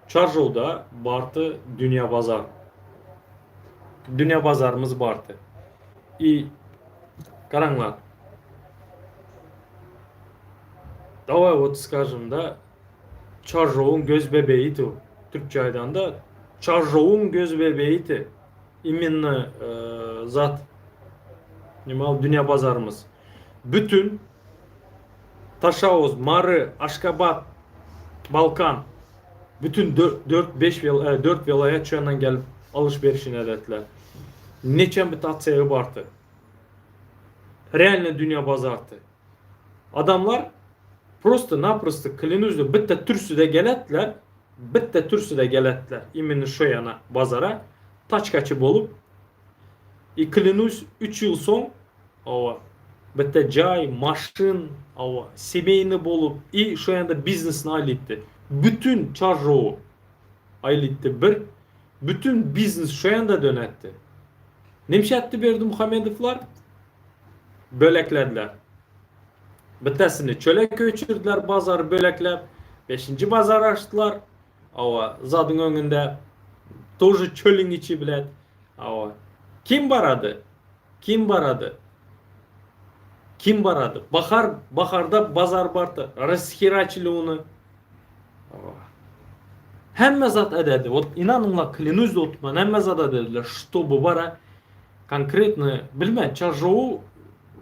Çarjowda bardy Dünýä bazar. Dünýä bazarymyz bardy. I garaňlar. Daway wot skažem da Çarjowyň göz bebeýidi o. Türkçe aýdanda Çarjowyň göz bebeýidi. Imenno zat neme ol dünýä bazarymyz. Bütün Taşauz, Mary, Aşgabat, Balkan bütün 4 5 4 welaýat şu ýandan gelip alyş-berişini edetdiler. Neçe bir otsegi bardy. Realno dünýä bazardy. Adamlar prosto naprosto klinuzda bitta türsüde geletdiler, bitta türsüde geletdiler imенно şo ýana bazara taçkaçy bolup i klinuz 3 ýyl soň hawa bitta jaý, maşyn, hawa semeýny bolup i şo ýanda biznesini aýlytdy. Bütün çarjowy aýlytdy bir, bütün biznes şo ýanda dönetdi. Nemşe etdi Berdimuhamedowlar? Böleklediler. Bitesini çöle köçürdiler bazary bölekläp. Beşinji bazar açdylar. Awa, zadyň öňünde тоже çölüň içi bilen. Awa. Kim barady? Kim barady? Kim barady? Bahar, baharda bazar bardy. Rasхерачили ony. Awa. Hemme zat ededi. Wot inanyňlar, klянусь otman, hemme zat edediler. Ştoby bara Konkretno bilmen Çarjowy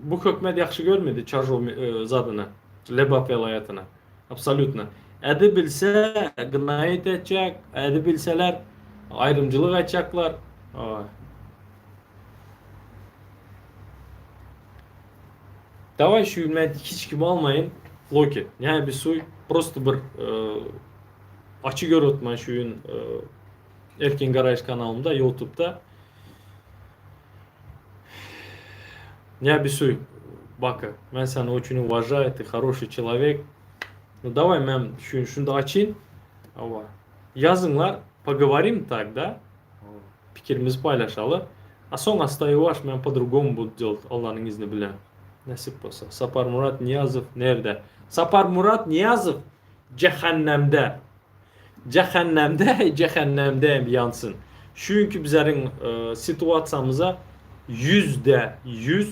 bu hökümet ýagşy görmedi Çarjow zadyny Lebap welaýatyny absolýutno ädi bilse gnaýit etjek ädi bilseler aýrymjylyk aýtjaklar Daway şu gün men hiç kimi almaýyn Floki näme bir suý prosto bir açy görüp otman şu gün Erkin Garaýyş kanalymda Youtubeda Не обессуй, Бака. Men seni очень уважаю, ты хороший человек. Ну давай men şu şunda açayyn. Hawa. Ýazyňlar, поговорим так, да? Pikirimizi paýlaşaly. A soň asta ýuwaş men по-другому буду делать, Allanyň izni bilen. Nesip bolsa. Saparmurat Nyýazow nerde? Saparmurat Nyýazow jähennemde. Jähennemde, jähennemde hem ýansyn. Şu günki bizleriň situasiýamyza 100%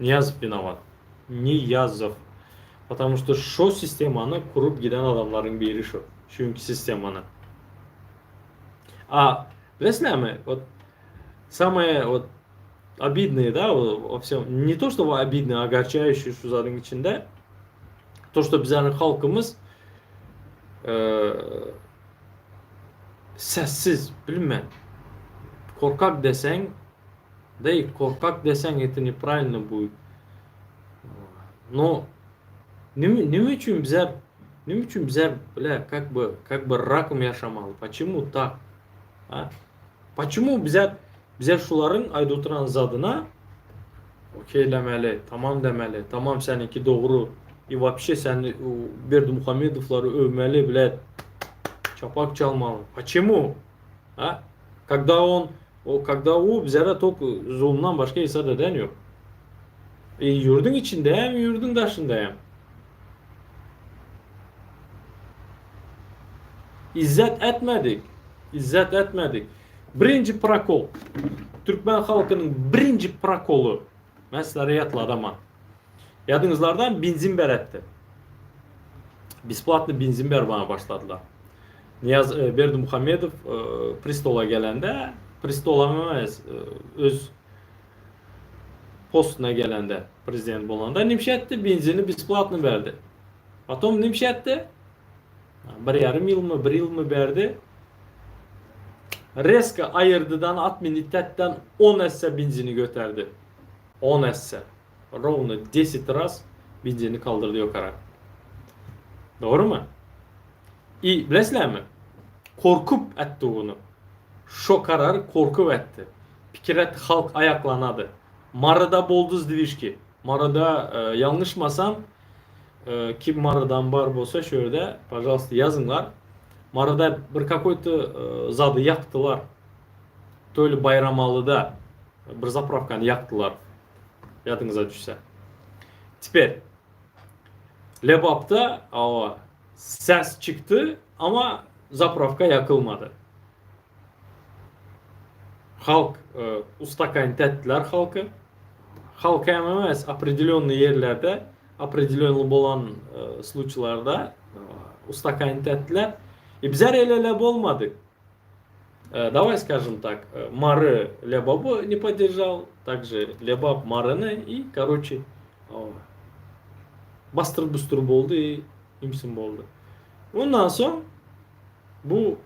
Nyýazow winowat. Nyýazow. Потому что şo sistemany kurup giden adamlaryň biri şo. Şu günki sistemany. A bilesizlermi, вот самое вот обидное, да, во всем, не то чтобы обидное, огорчающее şu zadyň içinde, to что bizleriň halkymyz sessiz, bilmän, korkak deseň, да и korkak deseň это неправильно будет. Но nime nime üçin bizler nime üçin bizler bile как бы как бы rakom ýaşamaly? Почему так? A? Почему bizler bizler şularyň aýdyp oturan zadyna. Okeýlemeli, tamam demeli, tamam seniňki dogry i wapşe seni Berdimuhamedowlary öwmeli blät çapak çalmaly. Počemu? A? Когда on o когда u bizlere tok zulumdan başga isat eden ýok. E ýurduň içinde hem, ýurduň daşynda hem. Izzet etmedik. Izzet etmedik. Birinji prokol. Türkmen halkynyň birinji prokoly. Men sizlere ýatladaman. Ýadyňyzlardan benzin beretdi. Besplatny benzin bermäge başladylar. Niyaz e, Berdimuhamedow e, prestola gelende, prestola emes, e, öz postuna gelende, prezident bolanda nimşe etdi? Benzini besplatny berdi. Potom nimşe etdi? Bir ýarym ýylmy, bir ýylmy berdi. Rezko aýyrdydan atmenitetden on esse benzini göterdi. On esse. Rovno deset raz benzini kaldyrdy ýokara. Dogrymy? I bilesizlermi? Korkup etdi ony. Şo karary korkup etdi. Pikir etdi halk aýaklanady. Maryda boldy zdwişki. Maryda ýalňyşmasam Kim Marydan bar bolsa şu ýerde pažalsta ýazyňlar. Maryda bir kakoýto zady ýakdylar. Toýly Baýramalyda bir zapravkany ýakdylar. Ýadyňyza düşse. Teper Lebapda awa ses çykdy, ama zapravka ýakylmady. Halk ustakaýyn tätdiler halky. Halk hem emes, opredelýonnyý ýerlerde, opredelýonnyý bolan sluçlarda ustakaýyn tätdiler. I bizler el-ele bolmadyk. Daway skažem tak, Mary Lebaby ne podderžal, takže Lebap Maryny i karoçi basdyr-busdur boldy i ümsüm boldy. Ondan soň Bu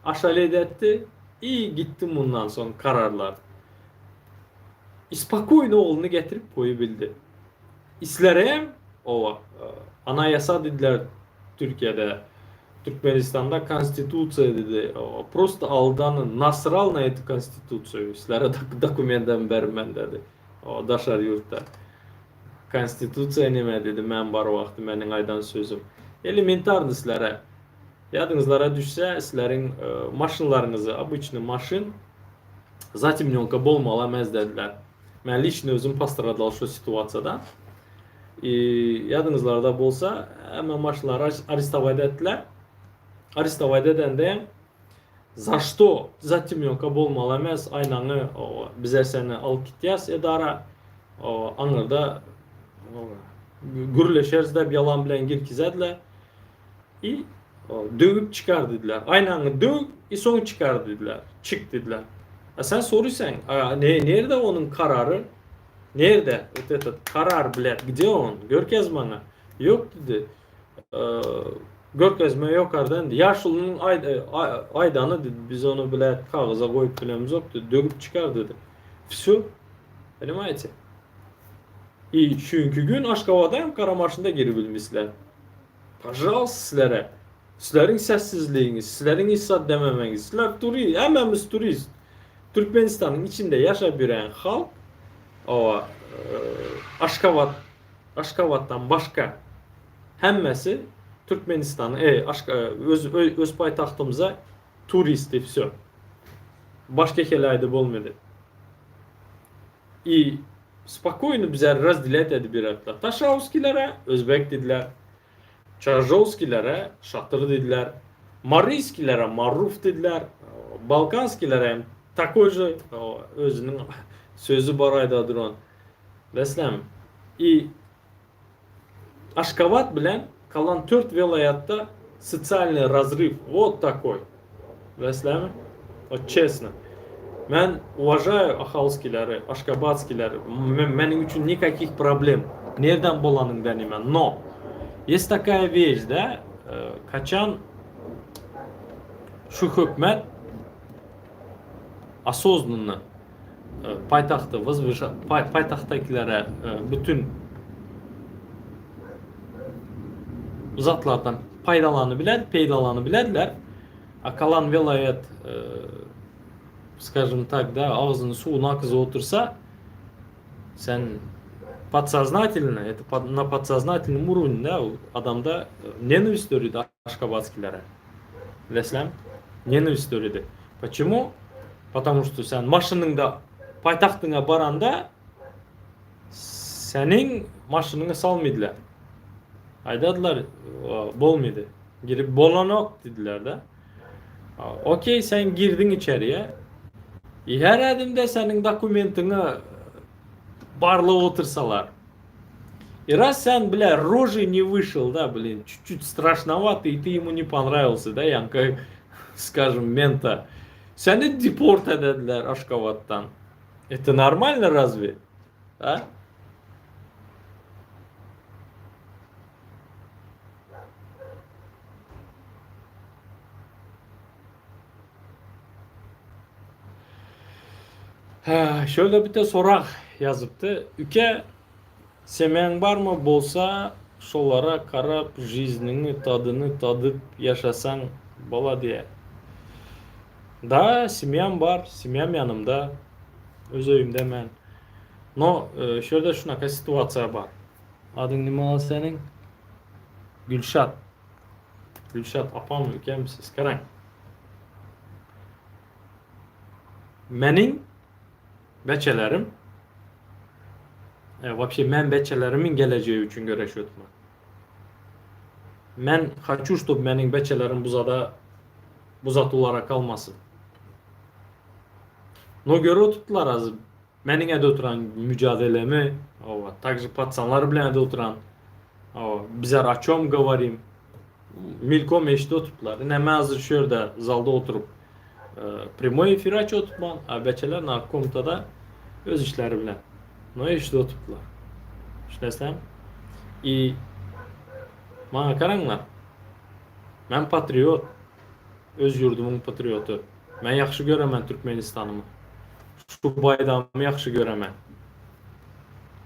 aşalet etdi i gitdi mundan soň kararlar. I spokoýno ogluny getirip goýubildi. Islerem owa anayasa dediler Türkiýede Türkmenistanda konstitusiýa dedi. Prosto aldany nasral na etu konstitusiýu islere dokumentam bermen dedi. Daşary ýurtda. Konstitusiýa neme dedi men bar wagty meniň aýdan sözüm. Elementarny sizlere ýadyňyzlara düşse sizleriň maşynlaryňyzy obyçny maşyn zatemnenka bolmaly emez dediler. Men liçno özüm postradal şo situasiýadan. I ýadyňyzlarda bolsa hemme maşynlary arestowat etdiler. Arestowat edende hem za što zatemnenka bolmaly emez aýnaňy bize seni alyp gitýäs edara Aňyrda gürleşeris diýip ýalan bilen girkizediler. I döwüp çykar diýdiler. Aýnaňy döw, i soň çykar diýdiler. Çyk diýdiler. A sen sorysaň, ne nerde onuň karary? Nerde? Вот этот karar, blядь, где on? Görkez maňa. Ýok diýdi. Görkezme ýokardan diýdi. Ýaşulynyň aýdany diýdi. Biz ony blядь kagyza goýup bilemizok diýdi. Döwüp çykar diýdi. Wsё. Понимаете? I çünki gün Aşgabada hem gara maşynda giribilmisler. Pažalsta sizlere. Sizleriň sessizligiňiz, sizleriň hiç zat dememegiňiz. Sizler turist, hemmämiz turist. Türkmenistanyň içinde ýaşap ýören halk owa Aşgabat Aşgabatdan başga hemmesi Türkmenistanyň e, Aşga öz öz paýtagtymyza turist i wsё. Başga helaýda bolmady. I spokoýno bize razdelýat edip bererdiler. Taşauskilere özbek diýdiler. Çarjowskilere şatyr diýdiler. Maryskilere marruf diýdiler. Balkanskilere hem takoý že özüniň sözi bar aýda duran. Bilesizlermi? I Aşgabat bilen kalan tört welaýatda sosialnyý razryw wot takoý. Bilesizlermi? Wot çesno. Men uwažaýu ahalskileri, aşgabatskileri. Meniň üçin nikakih problem. Nerden bolanyňda neme. No. Есть такая вещь, da, kaçan şu hökümet osoznanno paýtagty paýtagtdakilere bütin zatlardan paýdalanyp biler, peýdalanyp bilerler. A kalan welaýat skažem tak, da, agzyny suwuny akyzyp otursa, Sen podsoznatelno, это na podsoznatelnom urovne da adamda nenawist döredi aşgabatskilere. Bilesizlermi? Nenawist döredi. Почему? Потому что sen maşynyňda paýtagtyňa baranda seniň maşynyňy salmydylar. Aýdadylar, bolmydy. Girip bolanok diýdiler-de. Okey, sen girdiň içeriye. I her ädimde seniň dokumentiňi barlap otursalar. И раз sen, бля, рожей не вышел, да, блин, чуть-чуть страшновато, и ты ему не понравился, да, ýaňky, скажем, мента. Seni deport edediler Aşgabatdan. Это нормально разве? А? Şöyle bir de sorag ýazypdy. Üke, semýaň barmy? Bolsa, şolara garap žizniňi tadyny tadyp ýaşasaň bola diýýär. Da, semýam bar, semýam ýanymda. Öz öýümde men. No, şu ýerde şunaka situasiýa bar. Adyň nime ol seniň? Gülşat. Gülşat apam ükem siz garaň. Meniň beçelerim e, вообще men beçelerimiň gelejegi üçin göreşýotman. Men haçu ştob meniň beçelerim bu zada bu zat olara kalmasyn. No görüp oturtdylar az Meniň edip oturan mücadelemi, hawa, takže pacanlar bilen edip oturan, hawa, bizler o çom govorim, milkom eşidip oturupdylar. Ine men hazir şu ýerde zalda oturyp, prýamoý efir açyp oturupman, a beçeler na komnatada öz işleri bilen. No eşidip oturupdylar. Düşünesizlermi? I maňa garaňlar. Men patriot. Öz ýurdumyň patrioty. Men ýagşy göremen Türkmenistanymy. Şu baýdagymy ýagşy göremen.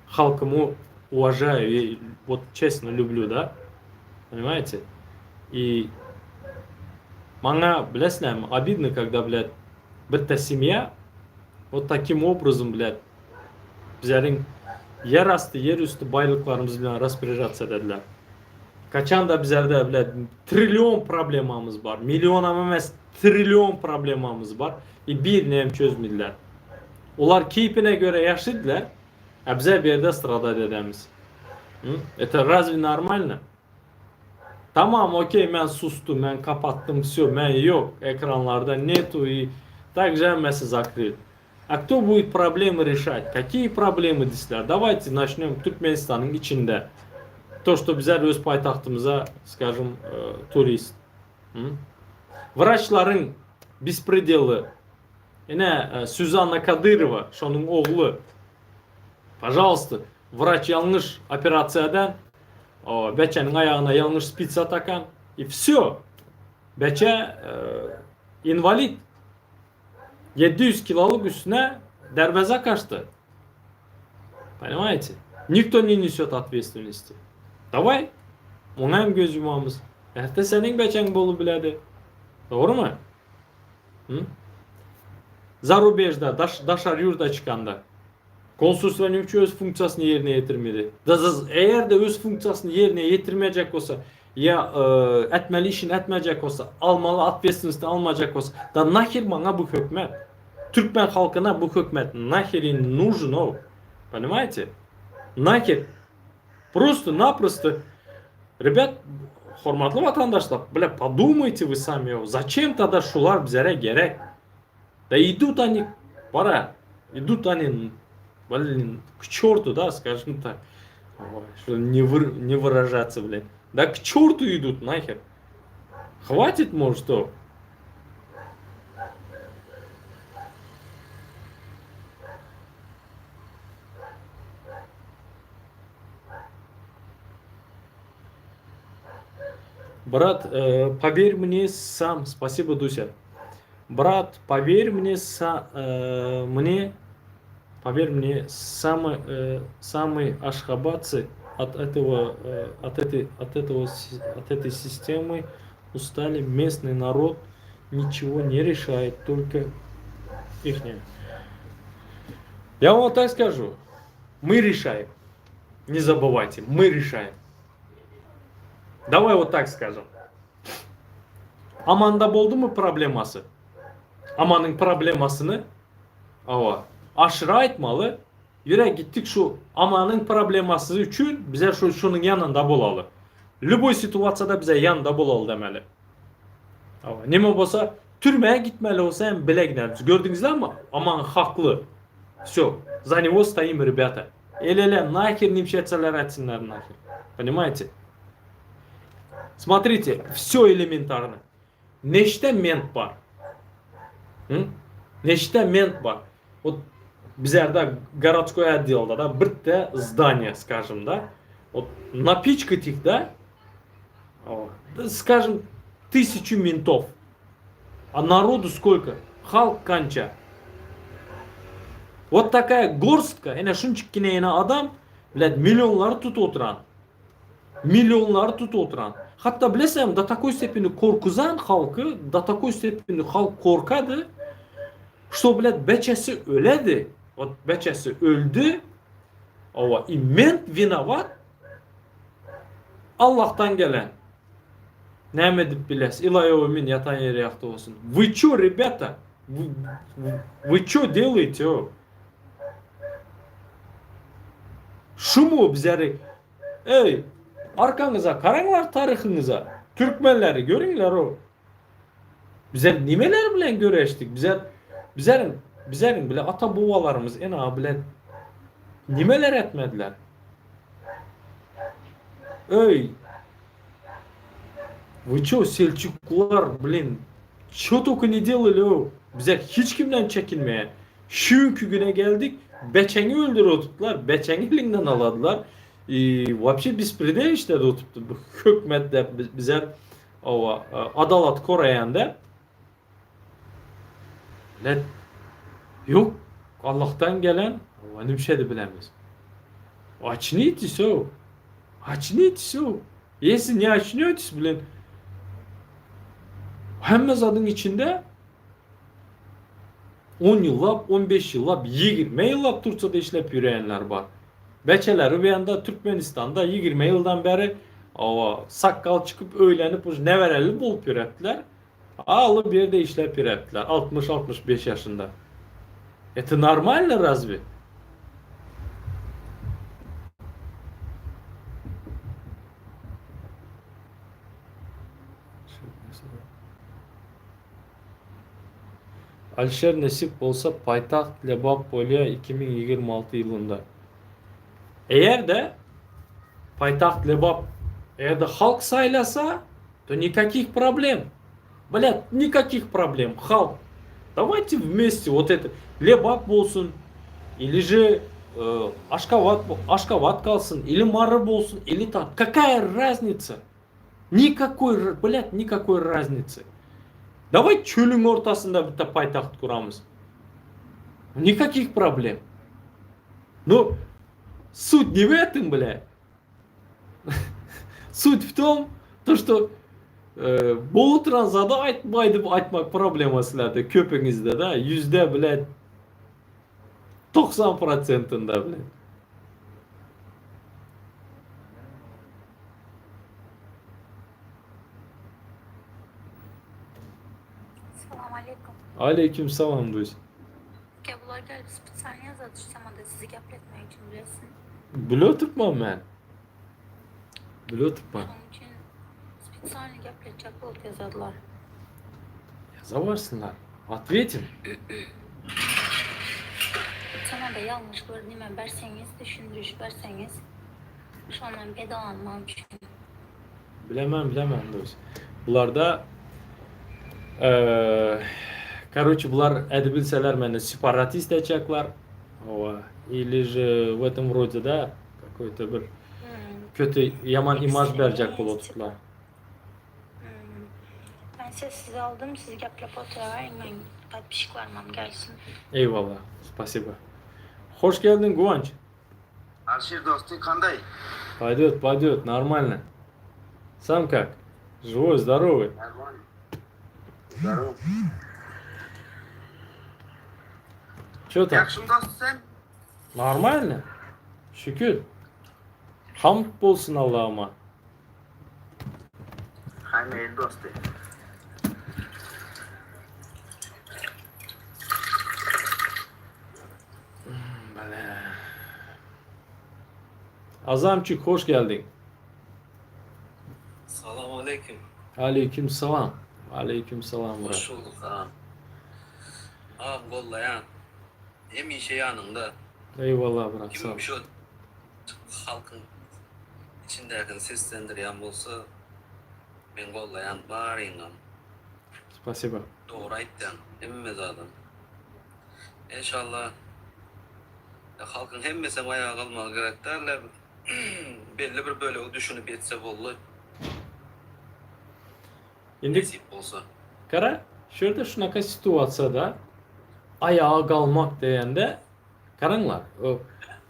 Halkymy uwažaýu i wot çesno lýublýu da. Ponimaýete? I maňa bilesizlermi obidno kogda blýat bitta semýa wot takim obrazom blýat bizleriň ýer asty ýer üsti baýlyklarymyz bilen rasporýažatsa edediler. Kaçanda bizlerde blýat trillion problemamyz bar. Millionam emes trillion problemamyz bar. I birini hem çözmediler. Olar keýpine göre ýaşadylar, a bize bu ýerde stradat edemiz. Это разве нормально? Tamam, okey, men sustum, men kapatdym, всё, men ýok, ekranlarda netu i также hemmesi zakryt. A kto будет problemy reşat? Kakiýe problemy diýseler, dawayte naçnýom Türkmenistanyň içinde. To, što bizler öz paýtagtymyza, skažem, turist. Wraçlaryň bespredely. Ine, Süzanna Kadyrowa, şonuň ogly. Pažalsta, wraç ýalňyş operasiýadan beçäniň aýagyna ýalňyş spitsa takan i wsýo. Beçe inwalid. 700 kilolyk üstüne derweze kaçdy. Понимаете? Никто не несет ответственности. Давай, muňa hem göz ýumamyz. Erte seniň beçäň bolup biledi. Dogrymy? Hı? Zarubežda, daş, daşary ýurda çykanda konsulstwa näme üçin öz funksiýasyny ýerine ýetirmedi? Eger-de öz funksiýasyny ýerine ýetirmejek bolsa, Ýa etmeli işini etmejek bolsa, almaly otvetstwnosty almajak bolsa, da naher maňa bu hökümet? Türkmen halkyna bu hökümet naherin nujn ow? Ponimaýte? Naher? Prosto naprosto Rebet, hormatly watandaşlar, bile podumajte вы sami ow, zaçem tada şular bizere gerek? Da idut oni, para, idut oni, blin, k çortu, da, skažem tak. Ой, не, вы, не выражаться, блин. Да к черту идут нахер. Хватит, может, что? Брат, э, поверь мне сам. Спасибо, Дуся. Брат, поверь мне, са, э, мне, поверь мне, самый, э, самые ашхабадцы от этого, э, от этой, от этого, от этой системы устали. Местный народ ничего не решает, только ихнее. Я вам вот так скажу. Мы решаем. Не забывайте, мы решаем. Давай вот так скажем. Amanda boldumy problemasy? Amanyň problemasyny hawa, aşyra aýtmaly. Ýöre gitdik şu Amanyň problemasy üçin bize şu şunuň ýanynda bolaly. Lýuboý situasiýada bize ýanynda bolaly demeli. Hawa, neme bolsa türmä gitmeli bolsa hem bile gideris. Gördüňizlermi? Aman hakly. Vsё, za него stoim, rebята. El-ele naher nimşe etseler etsinler naher. Понимаете? Смотрите, vsё elementarno. Neçde ment bar? Hı? Neçde ment bar? Vot bizlerde gorodskoý otdelda da birde zdание, skажем, da. Vot napiçkать их, da, skажем, tysячу mentov. A narodu skolko? Halk kança? Vot takaya gorstka, ene şunçikkine ene adam, blât, millionlary tutup oturan. Millionlary tutup oturan. Hatda bileseňmi, do takoý stepeni korkuzan halky, do takoý stepeni halk korkady, şto, blât, beçesi öledi. Vot beçesi öldi, owa, i ment winowat, Allahdan gelen. Näme edip biles? Ilaýowy min ýatan ýeri ýagty bolsun. Вы чё, ребята? Вы чё делаете, o? Şumu bizleri Eý, arkaňyza garaňlar taryhyňyza. Türkmenleri görüňler o. Bizler nimeler bilen göreşdik? Bizler bizleriň bizleriň bile ata babalarymyz ena bilen nimeler etmediler? Öý. Вы чё, selçuklar, blin, ço toka ne delali o? Bizler hiç kimden çekinmeýän. Şu günki güne geldik, beçeňi öldürip oturtdylar, beçeňi eliňden aladylar. I wapşe bespredel işledi oturtdy bu hökümet dep bizler owa adalat koraýan dep. Let ýok, Allahdan gelen owa nümşedi bilemiz. Açnitесь, o. Açnitесь, o. Если ne açnetесь, blin. Hemme zadyň içinde on ýyllap, 15 ýyllap, 20 ýyllap Tursiýada işläp ýörenler bar. Beçeleri bu ýanda Türkmenistanda 20 ýyldan bäri owa sakgal çykyp öýlenip už nebereli bolup ýörepdiler. Alyp ýerde işläp ýörepdiler 60-65 ýaşynda. Это нормально разве? Alişer nesip bolsa paýtagt Lebap bolýa 2026 ýylynda. Eger-de paýtagt Lebap eger-de halk saýlasa to nikakih problem. Blät nikakih problem halk dawayte wmeste wot eto Lebap bolsun ili že Aşgabat Aşgabat galsyn ili Mary bolsun ili ta kakaýa raznica nikakoý blät nikakoý raznicy daway çölüň ortasynda bitta paýtagt guramyz nikakih problem no sut ne w etim blät Sut w tom, to što bu oturan zady aýtmaý diýip aýtmak problema sizlerde köpüňizde da ýüzde bile 90 prosentinde bile. Salam aleýkum. Aleýkum salam dost. Kä bular gelip spesialny ýazady şu temada sizi gepletmek üçin bilesin. Bile oturtmam men. Bile oturtmam. Şonuň üçin spesialny gepletjek bolup ýazadylar. Ýazabersınler. Otwetim. Bu temada ýalňyş bir nime berseňiz, düşündiriş berseňiz, şondan peýdalanmak üçin. Bilemem, bilemem dost. Bularda Короче, bular edip bilseler meni separatist etjekler. Owa, ili же в этом роде da какой-то bir kötü ýaman imaj berjek bolup otyrlar. Men sessiz aldym, siz geplep oturaweriň, meň podpisçiklarymam gelsin. Eýwallah, spasiba. Hoş geldiň Guwanç. Alişer dosty kanday? Пойдет, пойдет, нормально. Сам как? Живой, здоровый. Нормально. Здоров. Че там? Ýagşymy dosty sen? Нормально? Şükür. Hamd bolsun Allah'ıma. Haý el dosty. Azamçik hoş geldin. Salam aleýkim. Aleýkim salam. Aleýkim salam brat. Hoş bulduk agam. Agam gollaýan. Hemişe ýanyňda. Eýwallah brat sag Kim şu halkyň içindäkini seslendirýän bolsa men gollaýan baryňam. Spasiba. Dogry aýtýaň hemme zadam. Enşallah halkyň hemmesem aýaga galmagy gerek däl belli bir bölegi düşünip ýetse boldy. Indi Nesip bolsa. Gara, şu ýerde şunaka situasiýada aýaga galmak diýende garaňlar,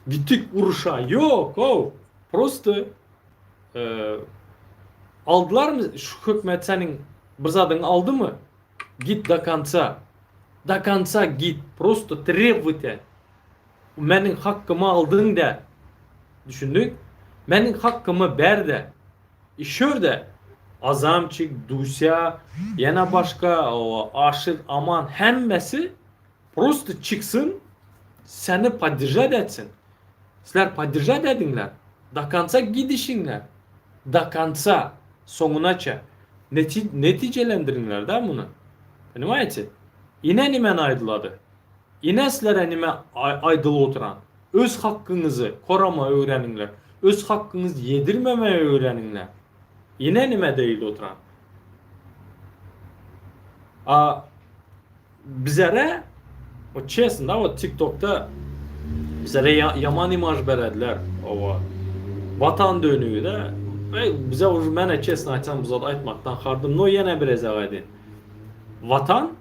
gitdik uruşa ýok, ow, prosto aldylarmy şu hökümet seniň bir zadyňy aldymy? Git do konca. Do konca git, prosto trebowat et. Meniň hakkymy aldyň dä. Düşündiň? Meniň hakkymy ber dä. Işör-de, Azamçik, Dusýa, ýene başga, Aşyr, Aman hemmesi prosto çyksyn, seni podderžat etsin. Sizler podderžat ediňler. Do konca gidişiňler. Do konca, soňunaça. Netijelendiriňler-dä muny. Ponimaýete? Ine nimäni aýdylady. Ine sizlere nime aýdylyp oturan. Öz hakkyňyzy koramagy öwreniňler. Öz hakkyňyzy ýedirmemegi öwreniňler. Ine nime diýilip oturan. A bizere o çesno da o TikTokda bizere ýaman imaj berediler. Owa. Watan dönügi de. Bize uje mene çesno aýtsam bu zat aýtmakdan hardym. No ýene bir ezek aýdyn. Watan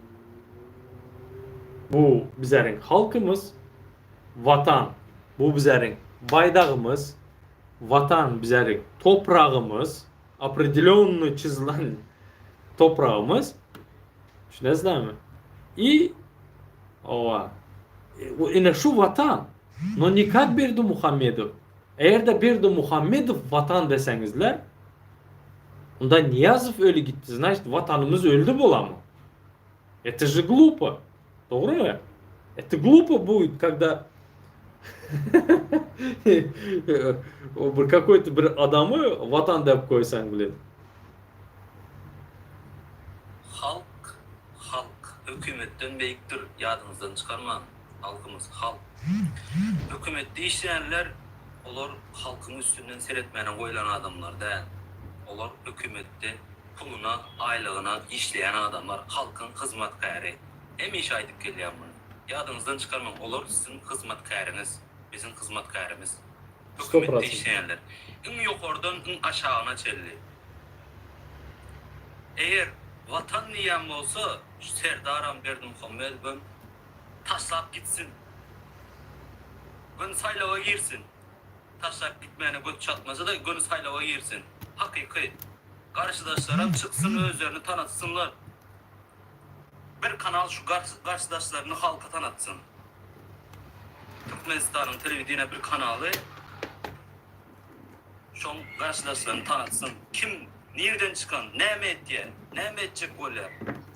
Bu bizeriň halkymyz, Watan bu bizeriň baýdagymyz, Watan bizeriň topragymyz, opredelýonnyý çyzylan topragymyz. Düşünesizlermi? I owa ine şu Watan. No ne kak Berdimuhamedow. Eger-de Berdimuhamedow Watan deseňizler, onda Nyýazow öli gitdi, znaçit Watanymyz öldi bolamy? Это же glupo. Dogrymy? Это glupo будет, когда bir kakoý-to bir adamy watan dep goýsaň bilen. Halk halk hökümetden beýikdir ýadyňyzdan çykarmaň halkymyz halk hökümetde işleýänler olar halkyň üstünden seretmäne goýlan adamlar däl olar hökümetde Puluna, aýlygyna işleýän adamlar halkyň hyzmatkäri. Hemişe aýdyp gelýän muny. Ýadyňyzdan çykarmaň olar siziň hyzmatkäriňiz, biziň hyzmatkärimiz. Sto Hökümetde prosent. işleýänler. Iň ýokardan iň aşagyna çenli. Eger Watan diýýän bolsa şu Serdaram Berdimuhamedowam taşlap gitsin. Göni saýlawa girsin. Taşlap gitmäne göz çatmasa-da göni saýlawa girsin. Hakyky. Garşydaşlaram çyksyn özlerini tanatsynlar. Bir kanal şu garşydaşlaryny halka tanatsyn. Türkmenistanyň telewideniýe bir kanaly şoň garşydaşlaryny tanatsyn. Kim nirden çykan, näme etýär, näme etjek bolýar,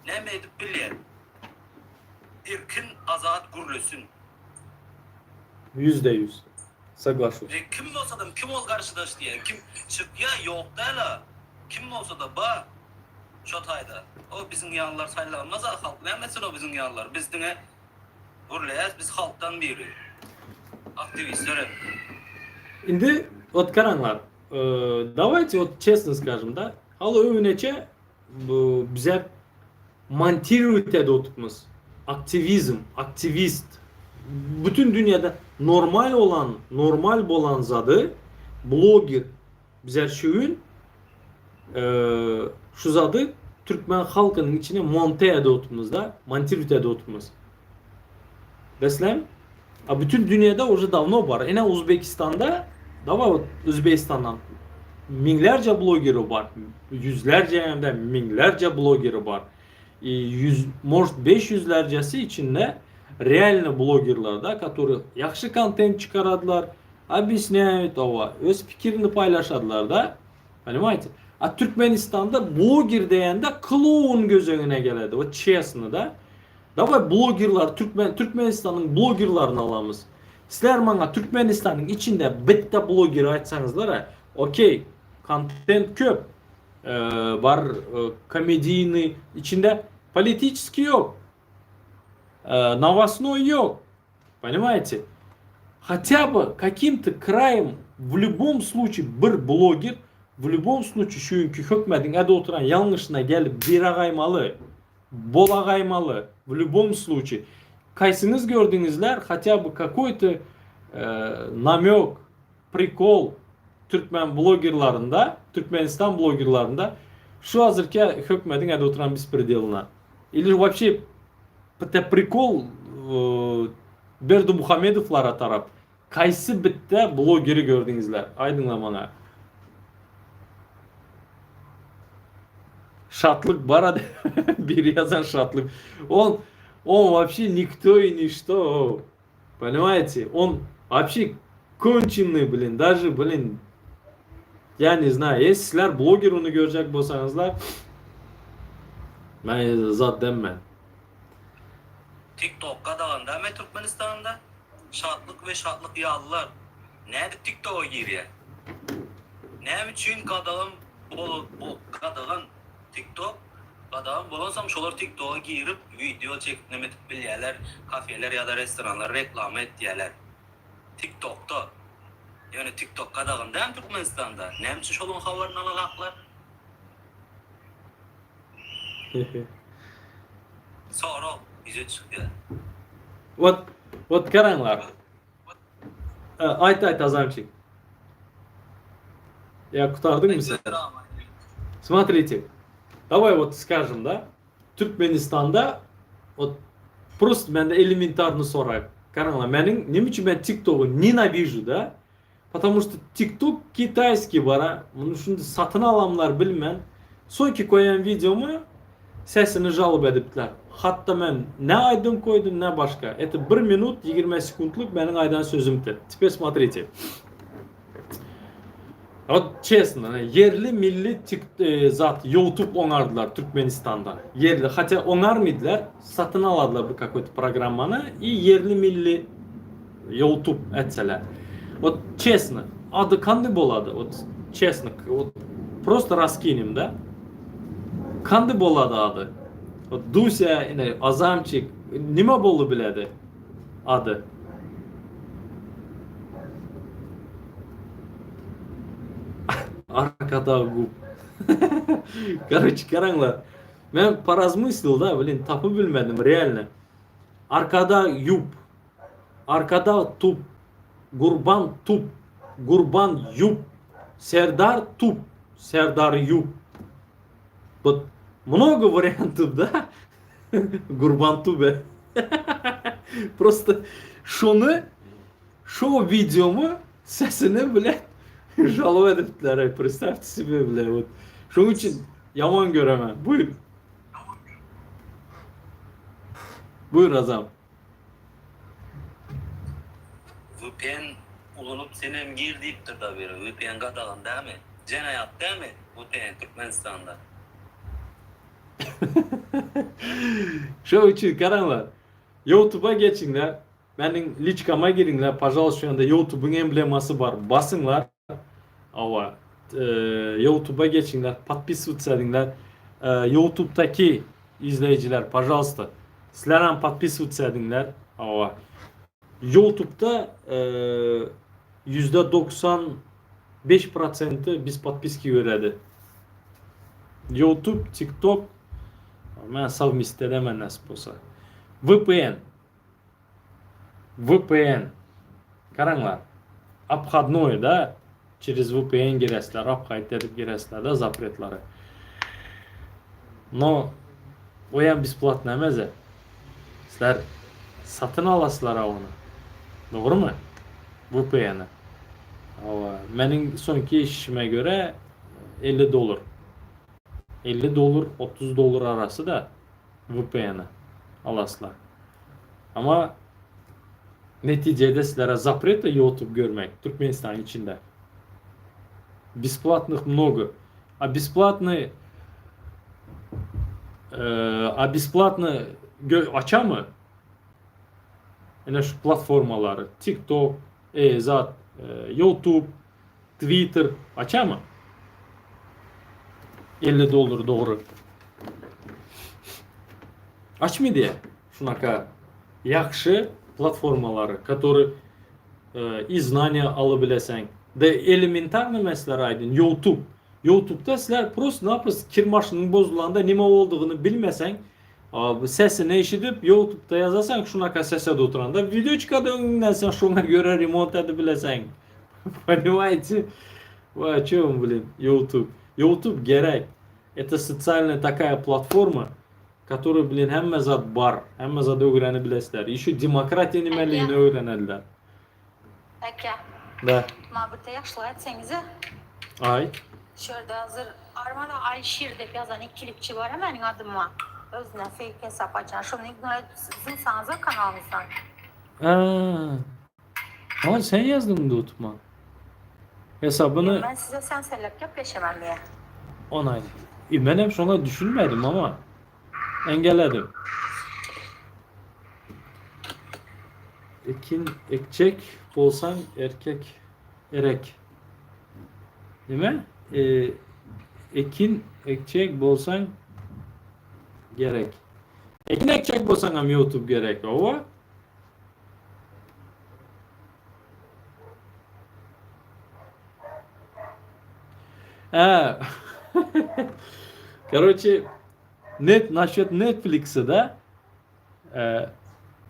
näme edip bilýär. Erkin azat gürlesin. 100%. Soglaşuсь. E kim bolsadam kim ol garşydaş diýýän kim çykýa ýok däla kim bolsada bar şo taýda o biziň ýalylar saýlanmaz a halk näme etsin o biziň ýalylar biz diňe gürleýäs biz halkdan biri aktiwistler hem. Indi ot garaňlar dawayte ot çesno skažem da hal öwneçe Bu bize montirowat edip oturtmyz. Aktiwizm, aktiwist. Bütün dünýäde normal olan, normal bolan zady bloger bize şu gün şu zady türkmen halkynyň içine monte edip oturtmyz da, montirowat edip oturtmyz. Beslem? A bütün dünýäde uje dawno bar. Ine Uzbekistanda daway wot Uzbekistandan müňlerce blogeri bar. Ýüzlerce hem de müňlerce blogeri bar. Ýüz, может beş ýüzlercesi içinde realny blogerler da, kotory ýahşy kontent çykaradylar. Obýasnýaýut hawa, öz pikirini paýlaşadylar da. Ponimaýte? A Türkmenistanda bloger diýende kloun göz öňüne geledi. Wot çesno da. Daway blogerlar türkmen Türkmenistanyň blogerlaryny alamyz. Sizler maňa Türkmenistanyň içinde bitte bloger aýtsaňyzlar, okey, kontent köp. Bar komediyny içinde politiçeskiý ýok. Nowosnoý ýok. Ponimaýte? Hatya by kakim-to kraýem w lýubom sluçi bir bloger w lýubom sluçi şu günki hökmediň äde oturan ýalňyşyna gelip biragaýmaly. Bolagaýmaly w lýubom sluçi. Kaýsyňyz gördüňizler hatya by kakoý-to namýok, prikol türkmen blogerlarynda, Türkmenistan blogerlarynda şu hazirki hökmediň äde oturan bespredelina. Ili wapşe Bitte prikol Berdimuhamedowlara tarap kaýsy bitte blogeri gördüňizler aýdyňla maňa. Şatlyk bara biri ýazan şatlyk. On on wapşe nikto i nişto. Ponimaýete? On wapşe konçennyý blin daže blin ýa ne znaýu ýa sizler bloger ony görjek bolsaňyzlar men zat demmen. Tik tok gadagan dämi Türkmenistanda? Şatlyk we şatlyk ýalylar nädip tik toga girýär? Näme üçin gadagan gadagan tik tok gadagan bolansoň şolar tik toga girip wideo çekip neme edip bilýärler kafeler ýa-da restoranlar reklama etýärler tik tokda ýöne tik tok gadagan dämi Türkmenistanda näme üçin şolaň habaryny alalaklar? Sorag ýüze çykýar. Wot, wot garaňlar. Aýt aýt Azamçik. Ýa gutardyňmy sen? Смотрите. Давай вот скажем, да? Türkmenistanda вот просто mende elementarny sorag. Garaňlar, meniň neme üçin men TikToky nenawižu, da? Потому что TikTok kitayskiý bara, muny şuny satyn alamlar bilmen. Soňky koýan wideomy sesini žaloba edipdiler. Hatda men ne aýdym koýdum ne başga. Это bir minut 20 sekuntlyk meniň aýdan sözümdi. Теперь смотрите. Вот честно, ýerli milli tik e, zat YouTube oňardylar Türkmenistanda. Ýerli, hatя oňarmydylar, satyn aladylar bir какой-то programmany i ýerli milli Youtube etseler. Vot çesno, ady kandy bolady? Vot çesno, vot prosto raskinem da. Kandy bolady ady? Vot Dusya, ine Azamçik nime bolu biledi ady? Arkadag gup. Karoçe garaňlar. Men porazmyslil da, blin, tapyp bilmedim realno. Arkadag yup. Arkadag tup, Gurban tup, Gurban ýup, Serdar tup, Serdar ýup. Wot mnogo wariantów da? Gurban tube. Prosto şony şo wideomy sesini bile žaloba edipdiler. Представьте себе bile wot. Şonuň üçin ýaman göremen. Buýur. Buýur Azam. Vpn ulanyp senem gir diýipdir da biri vpn gadagan dämi? Jenaýat dämi vpn Türkmenistanda? Şoň üçin garaňlar. Youtuba geçiňler. Meniň liçkama giriňler. Pažalust şu ýanda Youtubyň emblemasy bar. Basyňlar. Hawa. Youtuba geçiňler, podpisywatsa ediňler. Youtubdaky izleýjiler, pažalsta, sizler hem podpisywatsa ediňler. Hawa. Youtubda %95 prosenti biz podpiski göredi. Youtube, TikTok men sowmest edemen nasip bolsa. VPN. VPN. Garaňlar. Obhodnoý da через VPN giresler, obhaýt edip giresler da zapretleri. No oýam besplatno emeze. Sizler satyn alaslar ony. Dogrymy? VPN-i. Hawa, meniň soňky eşişime görä 50 dollar. 50 dollar, 30 dollar arasy da VPN-i alaslar. Amma. Netijede sizlere zapreta YouTube görmek Türkmenistanyň içinde. Besplatnych mnogo. A besplatny a besplatny açamy? Ine şu platformalary TikTok, e zat, YouTube, Twitter açamy? 50 dollar dogry. Açmy diýä? Şunaka ýagşy platformalary, который i znaniýa alybileseň. Da elementarny mesler aýdyn, YouTube. YouTube'da sizler prosto-naprosto kir maşynyň bozulanda nime boldugyny bilmeseň, sesini eşidip YouTube'da ýazasaň şunaka sesede oturanda wideo çykady öňüňden sen şoňa görä remont edibileseň. Понимаете? Вы о чем, блин? YouTube. YouTube gerek. Это социальная такая платформа, Который blin hemme zat bar. Hemme zat öwrenip bilesler. Еще demokratiýa nimeligini öwrenediler. Aka. Da. Maňa birde ýagşylyk etseňize. Aýt. Şu ýerde hazir Armana Alişir diýip ýazan ikilikçi bar meniň adyma. Özüne feýk hesap açan. Şony ignor edip zyňsaňyza kanalyňyzdan. Aa. Aa sen ýazdyň dutma. Hesabyny. Men size sen sellep gepleşemem diýe. Onay. E, men hem şoňa düşünmedim ama engelledim. Ekin ekjek bolsaň erkek erek. Nime? E, ekin ekjek bolsaň gerek. Ekin ekjek bolsaň hem YouTube gerek. Owa. Hä. Karoçe net naşet Netflix'i da e,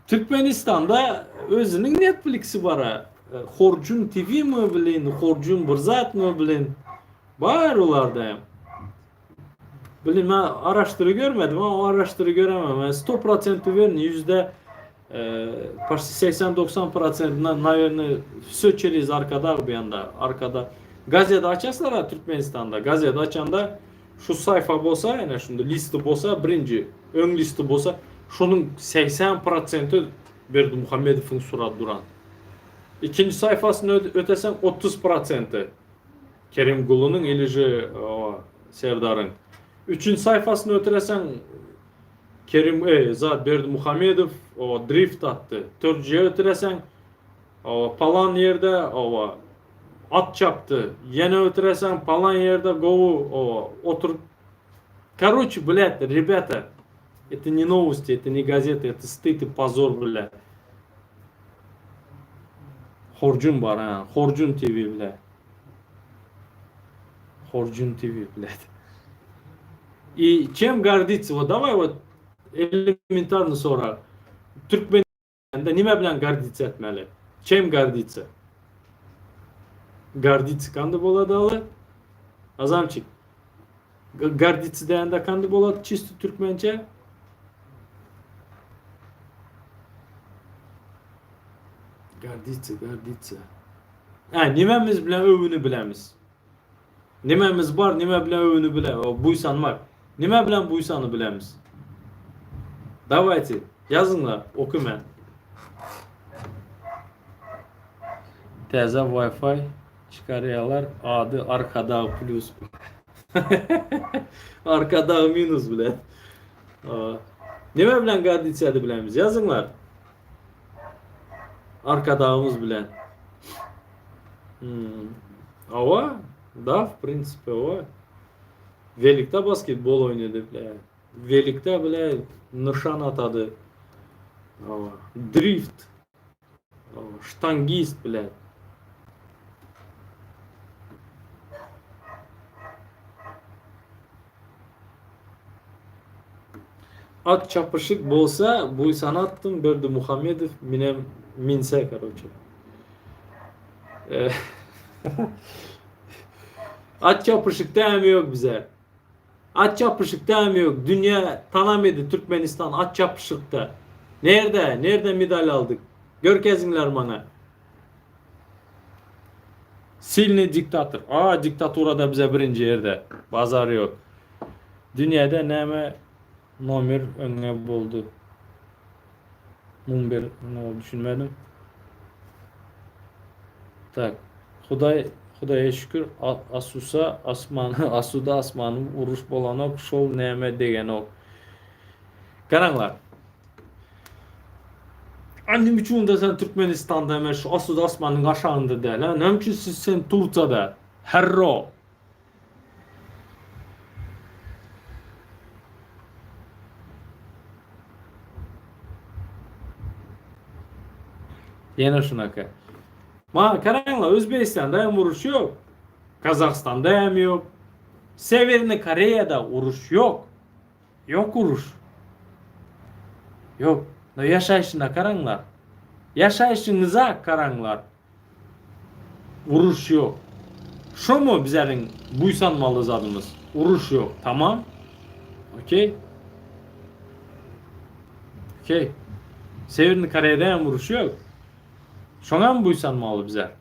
Türkmenistanda özüniň Netflix'i bar. E, Horjun TV mi bilin, Horjun bir zat mı bilin. Bar olarda hem. Bilin men araşdyry görmedim ama araşdyry göremem. Men 100% uwerен yüzde Почти 80-90 prosentinden nawerno wsö çerez Arkadag bu ýanda arkada gazet açaslar Türkmenistanda gazet açanda şu saýfa bolsa ene şunda listi bolsa birinji öň listi bolsa şonuň 80 prosenti Berdimuhamedowyň suraty duran. Ikinji saýfasyny öteseň 30 prosenti Kerimgulunyň ili же Serdaryň. Üçünji saýfasyny ötüreseň Kerim eý zat Berdimuhamedow owa drift atdy. Törjüje ötüreseň owa palan ýerde owa at çapdy. Ýene ötüreseň palan ýerde gowy owa oturyp Karoçe blät rebята это не новости это не gazeta это styd i pozor blä. Horjun bar ha Horjun TV blä. Horjun TV blät. I çem gorditsa вот daway вот elementarny sorag. Türkmende nime bilen gorditsa etmeli? Çem gorditsa? Gorditsa kandy bolady aly? Azamçik. Gorditsa diýende kandy bolady çisto türkmençe? Gorditsa, gorditsa. Hä, nimemiz bilen öwüni bilemiz? Nimemiz bar, nime bilen öwüni bile, buýsanmak. Nime bilen buýsany bilemiz? Dawayte, ýazyňlar, oky men. Täze Wi-Fi çykarýalar, ady Arkadag plus. Arkadag minus bilen. Nime bilen garditsa bilemiz? Ýazyňlar. Arkadagymyz bilen. Hmm. Hawa, da, w prinsipe, hawa. Welikde basketbol oýnady bile. Welikde bile nyşan atady. Hawa, drift. Hawa, ştangist bile. At çapyşyk bolsa buýsanatdym Berdimuhamedow minem minse karoçe. At çapyşykda hem ýok bize. At çapyşykda hem ýok. Dünýä tanamady Türkmenistan at çapyşykda. Nerde? Nerde medal aldyk? Görkeziňler maňa. Silny diktator. A diktaturada bize birinji ýerde. Bazar ýok. Dünýäde näme nomer öňe boldy? Mumber, no düşünmedim. Tak. Hudaý Hudaýa şükür asusa asman asuda asmanym uruş bolanok şol näme degenok. Garaňlar. A nime üçin onda sen Türkmenistanda emes şu asuda asmanyň aşagynda däl ha? Näme üçin siz sen Tursiýada? Herro. Ýene şunaka. Ma garaňlar Özbegistanda hem uruş ýok. Gazagystanda hem ýok. Sewerny Koreýada uruş ýok. Ýok uruş. Ýok. No ýaşaýşyna garaňlar. Ýaşaýşyňyza garaňlar. Uruş ýok. Şomy bizleriň buýsanmaly zadymyz? Uruş ýok. Tamam. Okey. Okey. Sewerny Koreýada hem uruş ýok. Şoňa mı buýsanmaly bizler?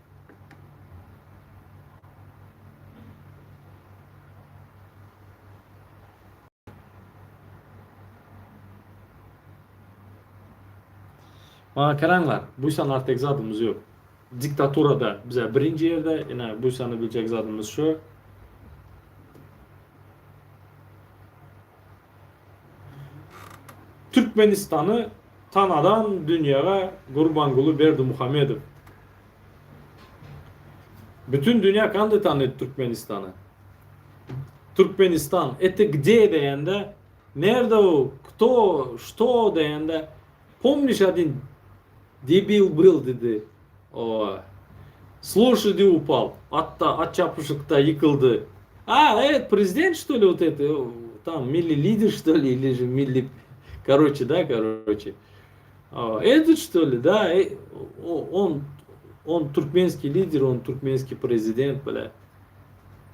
Maňa karaňlar, buýsanar tek zadymyz ýok. Diktaturada bize birinji ýerde, ine buýsana biljek zadymyz şu. Türkmenistany tanadan dünýäge Gurbanguly Berdimuhamedow. Bütün dünýä kandy tanydy Türkmenistany. Türkmenistan, это где diýende, nerde o, kto, što diýende, pomniš один debil byl dedi. O, s loşadi upal, atda, at çapyşykda ýykyldy. A, evet, prezident что ли вот это, tam milli lider что ли, или же milli, короче, да, короче. Этот что ли, да, он, он türkmenskiý lider, он türkmenskiý prezident, bля.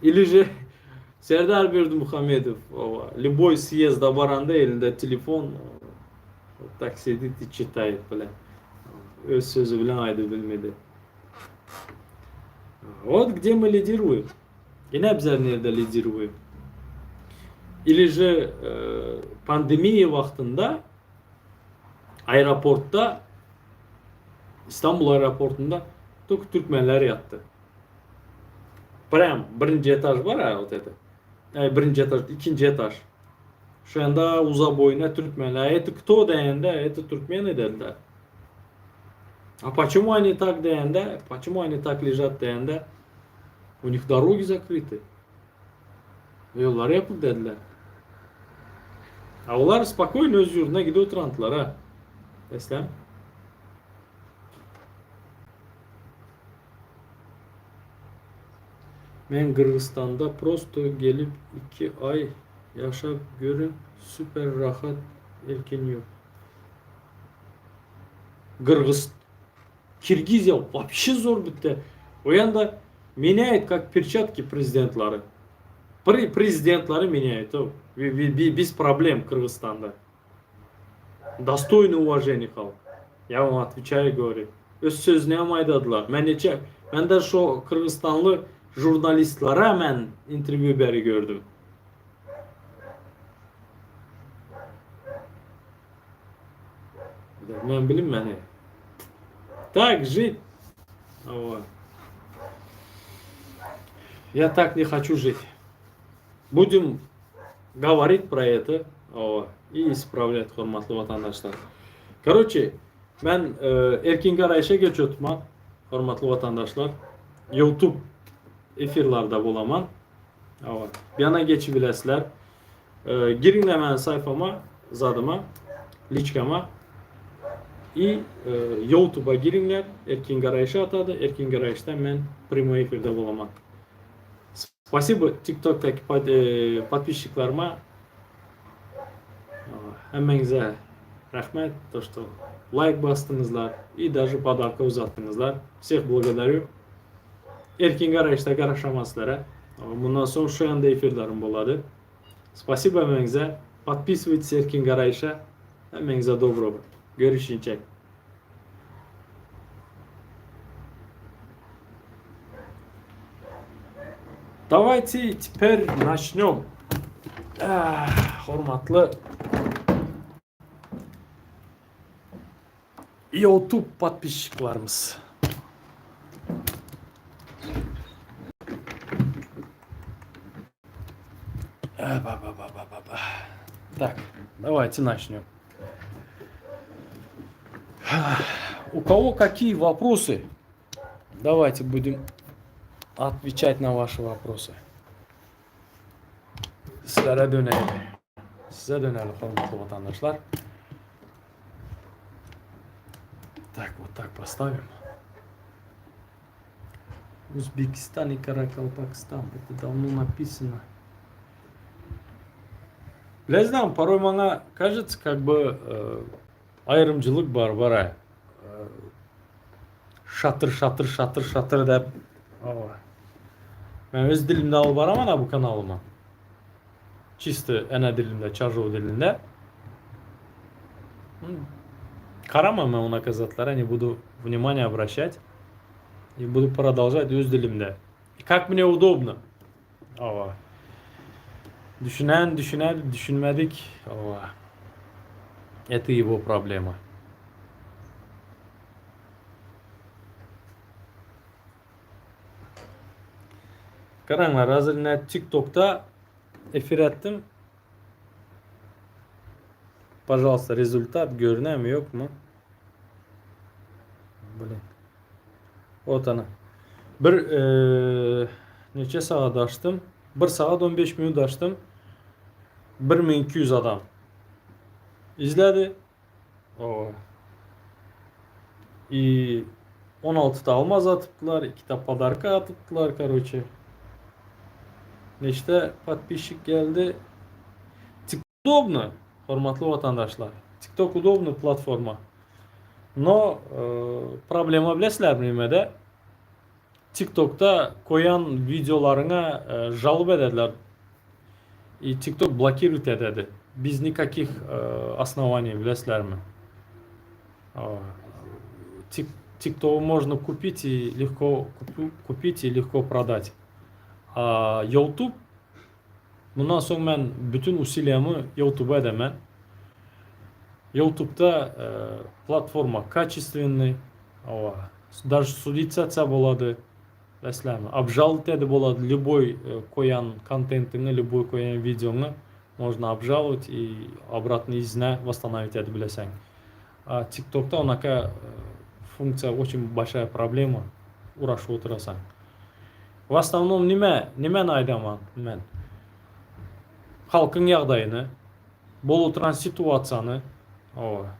Или же Serdar Berdimuhamedow, lýuboý sýezda baranda elinde telefon, вот tak sidit i çitaýet, bля. Öz sözi bilen aýdyp bilmedi. Вот где мы lidiruýem. Ine bizler nirde lidiruýem. Ili же pandemiýa wagtynda aeroportda Istanbul aeroportunda tok türkmenler ýatdy. Prям birinji etaž bar ha вот это. Ay birinji etaž, ikinji etaž. Şu ýanda uza boýuna türkmenler. Это кто diýende, это türkmeni dediler. A почему они так diýende, почему они так лежат diýende, у них дороги закрыты. Ýollary ýapyk dediler. A olar spokojno öz ýurduna gidip oturandylar ha. Eslem. Men Gyrgyzstanda prosto gelip 2 aý ýaşap görüň süper rahat erkin ýurt. Gyrgyz Kirgiziýa wapşe zor bitdi. O ýanda menýaýt kak perçatki prezidentlary. Pri prezidentlary menýaýt o. Bez problem Kyrgyzstanda. Dostoýny uwaženiý halk. Ýa vam otweçaýu goworýu. Öz sözüni hem aýdadylar. Men neçe men daže şo kyrgyzstanly žurnalistlara men interwýu beri gördüm. Men bilim meni. Tak жить. Вот. Я так не хочу жить. Будем говорить про это o, и исправлять hormatly watandaşlar. Короче, men e, erkin garaýşa geçip hormatly watandaşlar. YouTube efirlerde bolaman. Ova. Bir yana geçip bilesizler. E, giriňler meniň saýfama, zadyma, liçkama i e, YouTube'a giriňler. Erkin garaýşa atady. Erkin garaýyşda men prямой efirde bolaman. Spasibo TikTok'taki pod, e, podpisçiklaryma. Hemmäňize rahmet, то что лайк basdyňyzlar и даже подарка uzatdyňyzlar. Всех благодарю. Erkin garaýyşda garaşaman sizlere. Mundan soň şu ýanda efirlerim bolady. Spasibo hemmäňize. Podpisывайтесь Erkin garaýyşa. Hemmäňize доброго. Görüşinçek. Давайте теперь начнем. Hormatly YouTube podpisçiklarymyz. Так, давайте начнем. У кого какие вопросы? Давайте будем отвечать на ваши вопросы. Sizlere dönelim. Size dönelim hormatly watandaşlar. Так, вот так поставим. Узбекистан и Каракалпакстан. Это давно написано. Bilezden порой maňa кажется, как бы aýrymçylyk bar bara. Şatyr şatyr şatyr şatyr diýip. Hawa. Men öz dilimde alyp baraman bu kanalyma. Чисто ene dilimde, çarjow dilinde. Garama men onaka zatlara, не буду внимание обращать. И буду продолжать öz dilimde. Как мне удобно. Hawa. Düşünen düşüner, düşünmedik. Hawa. Это его проблема. Garaňlar, hazir ine TikTokda efir etdim. Пожалуйста, rezultat görünemi ýokmy? Blin. Вот ana. Bir neçe sagat açdym? Bir sagat 15 minut açdym. 1200 adam izledi. O. I 16 ta almaz atypdylar, 2 ta podarka atypdylar, karoçe. Neçte podpisçik geldi. Udobno, hormatly watandaşlar. TikTok udobny platforma. No, problema bilesizlermi nimede? TikTokda koýan wideolaryňa žaloba edediler. I TikTok blokirowat ededi. Bez nikakih osnovaniý bilesizlermi? TikTok можно купить и легко купить и легко продать. A YouTube mundan soň men bütün usiliýamy YouTube'a edemen. YouTube'da platforma kaçestvennyý. Hawa. Daže suditsa etse bolady. Bilesizlermi? Obžalowat edip bolady lýuboý koýan kontentiňi, lýuboý koýan wideoňy можно obžalowat i obratno yzyna восстановить edip bileseň. A TikTokda onaka funksiýa очень большая problema. Uraşyp oturasaň. W osnovnom nime, nimäni aýdaman men? Halkyň ýagdaýyny, bolup oturan situasiýany, hawa.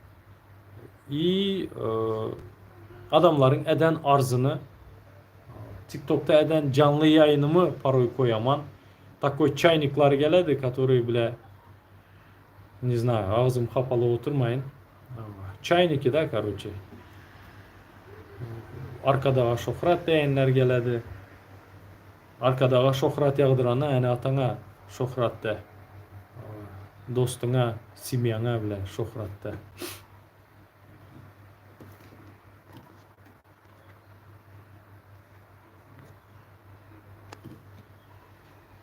I adamlaryň eden arzyny TikTokda eden janly ýaýynymy poroý koýaman. Takoý çaýniklar geledi, которые, бля, не знаю, agzym hapalyp oturmaýyn. Çaýniki da, короче. Arkadaga şöhrat diýenler geledi. Arkadaga şöhrat ýagdyrana ene-ataňa şöhrat de. Dostuňa, semýaňa bile şöhrat de.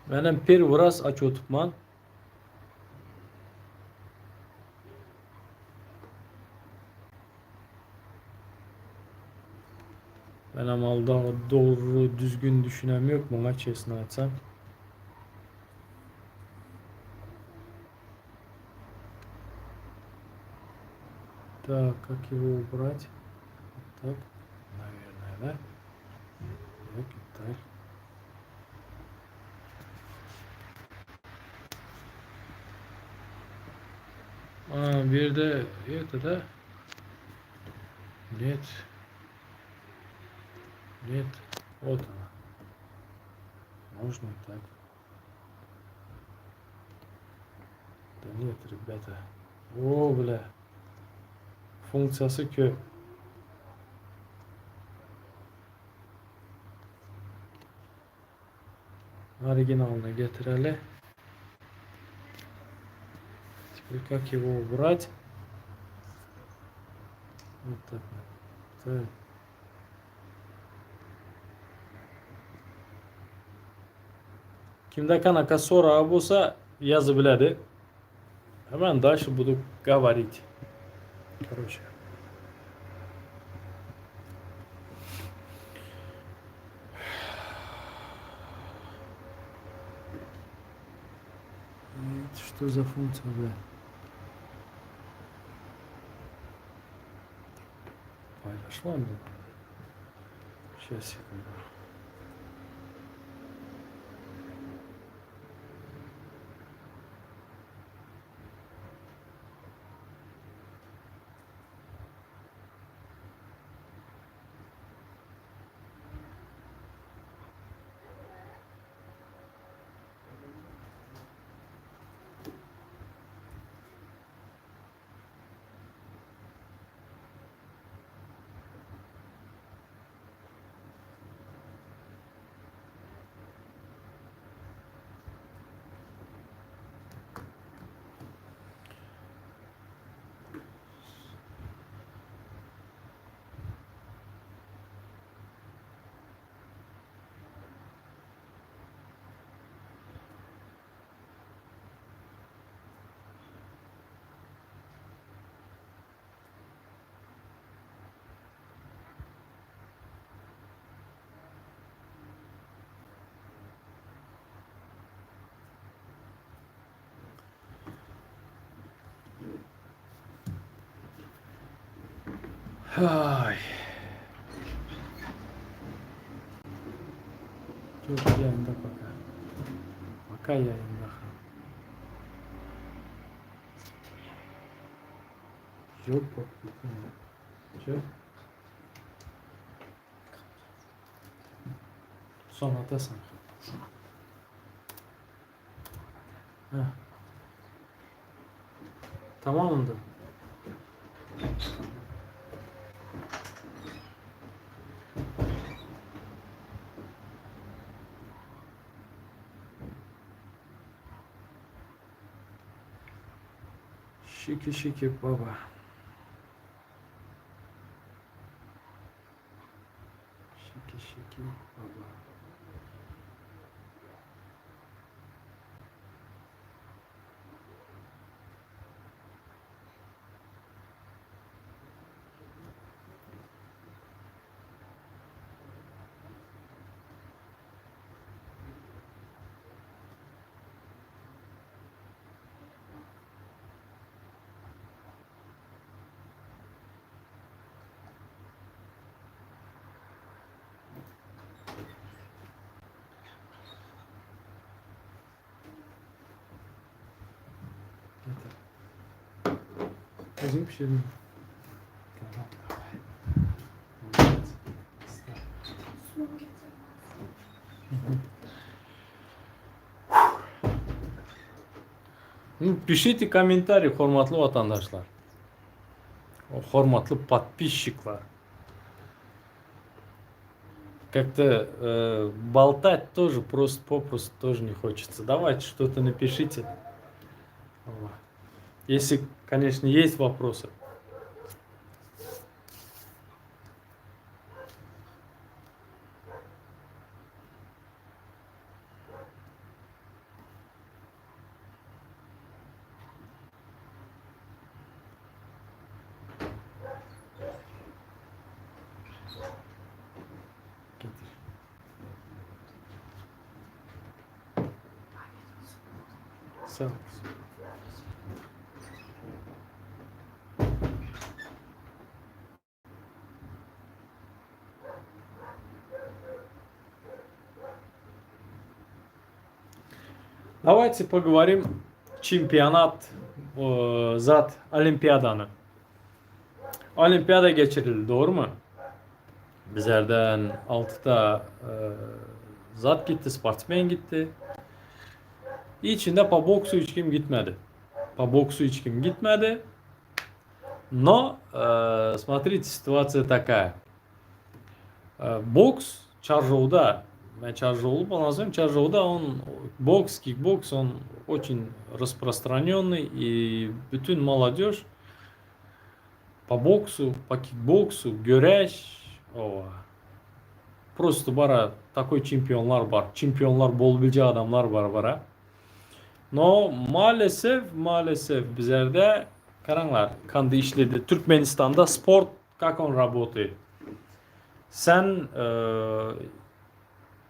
Menem первый raz aç otypman. Menem aldaga dogry düzgün düşünem ýok muňa çesno aýtsam. Так, как его убрать? Вот так, наверное, да? Ýok, iptal. A, bu ýerde это да? Нет. Нет. Вот она. Можно так. Да нет, ребята. O, бля. Funksiýasy köp. Originalyny getireli. Теперь как его убрать? Вот так вот. Так. Kimde kanaka soragy bolsa ýazyp biledi. Hemen дальше буду говорить. Короче. Это что за функция, бля? Paýlaşmam mı? Сейчас, секунду. Ay. Çok ýaýynda paka. Paka ýaýynda. Ýok Çö. Son atasan. Heh. Tamam onda. Şiki şiki baba. Şiki şiki baba. Getir. Özüň pişirdiň. Tamam, daway. Молодец. Ну, пишите комментарий, hormatly watandaşlar. Hormatly podpisçikler. Как-то э, болтать тоже просто попросту тоже не хочется. Давайте что-то напишите. Если, конечно, есть вопросы. Getir. Sag ol. Давайте поговорим çempionat zat olimpiadany. Olimpiada geçirildi, dogrymy? Bizlerden altyta zat gitdi, sportsmen gitdi. Içinde po boksu hiç kim gitmedi. Po boksu hiç kim gitmedi. Но, смотрите, ситуация такая. Boks Çarjowda, men Çarjowly bolansoň, Çarjowda on boks, kikboks on очень распространенный и bütün молодежь po boksu, po kikboksu, göreş, owa. Prosto bara takoý çempionlar bar, çempionlar bolup biljek adamlar bar bara. No, maalesef, maalesef bizlerde garaňlar, kandy işledi. Türkmenistanda sport kak on rabotaýet. Sen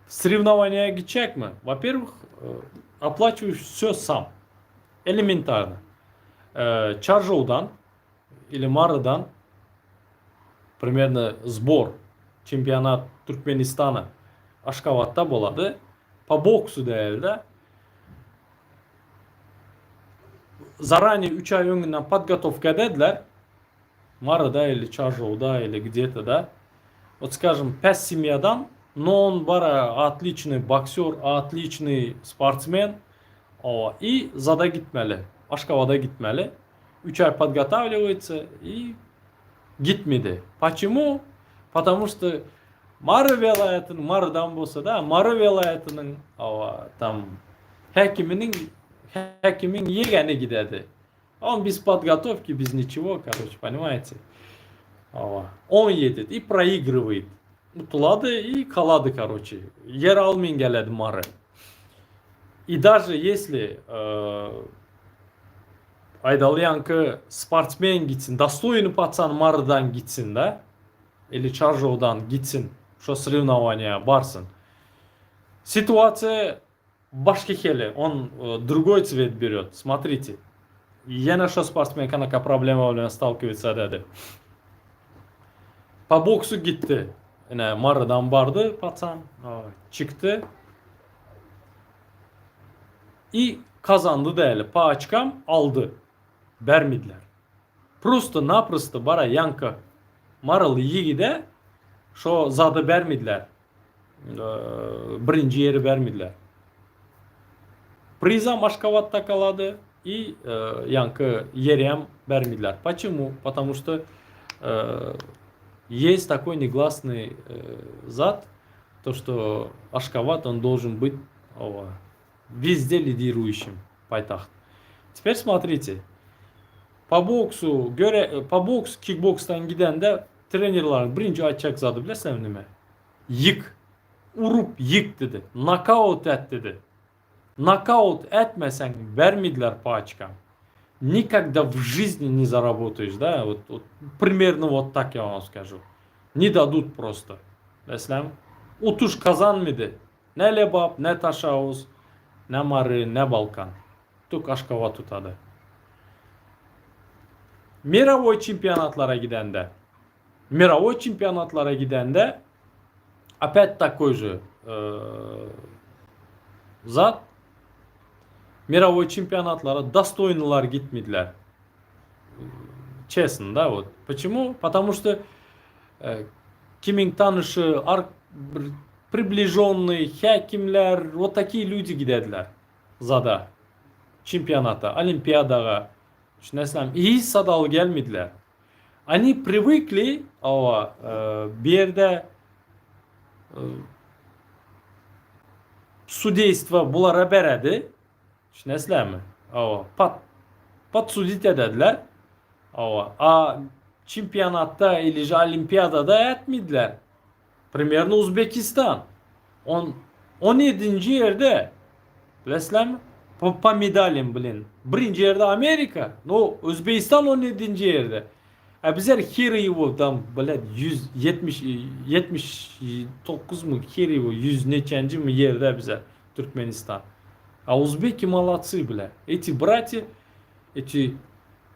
srevnovaniýa gitjekmi? Во-первых, oplaçiwaýeş wsё sam. Elementarno. Çarjowdan ili Marydan primerno zbor çempionat Türkmenistana Aşgabatda bolady. Po boksu dälde. Zaraniýe üç aý öňünden podgotowka edediler. Maryda ili Çarjowda ili gde-to da. Wot skažem päs semýadan, no on bara otliçnyý boksýor, otliçnyý sportsmen. Owa i zada gitmeli. Aşgabada gitmeli. Üç aý podgotawliwaýtsa i gitmedi. Počemu? Потому что Mary welaýatynyň Marydan bolsa-da, Mary welaýatynyň owa tam häkiminiň häkimiň ýegeni gidedi. On bez podgotowki, bez niçego, karoçe, ponimaýete. Owa. On ýedit i proigrywaýt. Utulady i kalady, karoçe. Ýer almyn geledi Mary. I daže ýesli aýdaly ýaňky sportsmen gitsin, dostoýny pacan Marydan gitsin da, ili Çarjowdan gitsin, şo srewnowaniýa barsyn. Situasiýa başga hili, on drugoý tswet berýot. Smotrite. Ýene şo sportsmen kanaka problema bilen stalkiwitsa ededi. Po boksu gitdi. Ine Marydan bardy pacan, çykdy. I kazandy däli, po oçkam aldy. Bermediler. Prosto naprosto bara ýaňky maryly ýigide şo zady bermediler. Birinji ýeri bermediler. Prizam Aşgabatda galady i ýaňky ýerem bermediler. Почему? Потому что есть такой негласный zat, то что Aşgabat on должен быть везде lidiruýuşim paýtagt. Teper smotrite. Po boksu göre po boks kikboksdan gidende trenerleriň birinji aýtjak zady bilesiňmi nime? Ýyk. Urup ýyk dedi. Nokaut et dedi. Nokaut etmeseň bermediler po oçkam. Nikogda w жизни не zarabotaýyş da wot wot primerno wot tak ýa wam skažu. Ne dadut prosto. Meselem utuş kazanmady. Ne Lebap, ne Taşauz, ne Mary, ne Balkan. Tuk Aşgabat tutady. Mirowoý çempionatlara gidende, mirowoý çempionatlara gidende opýat takoý že zat. Mirowoý çempionatlara dostoýnylar gitmediler. Çesno, da, wot. Počemu? Потому что kimiň tanyşy, ar bir približonnyý häkimler, wot takiý lýudi gidediler zada, çempionata, olimpiadaga. Düşünesizlermi? Hiç sadaly gelmediler. Oni priwykli, hawa, bu ýerde sudeýstwo bulara beredi. Düşünesizlermi? Hawa, pod podsudit edediler. Hawa, a çempionatda ili же olimpiadada etmediler. Primerno Uzbekistan. On on ýedinji ýerde. Bilesizlermi? Po, po medalyam bilen. Birinji ýerde Amerika. No, Özbegistan on ýedinji ýerde. A bizler her ýyl tam, blýad, 170 79 my, her ýyl 100 neçenjimi ýerde bizler Türkmenistan. A uzbeki molodцы, blýad. Eti bratýa, eti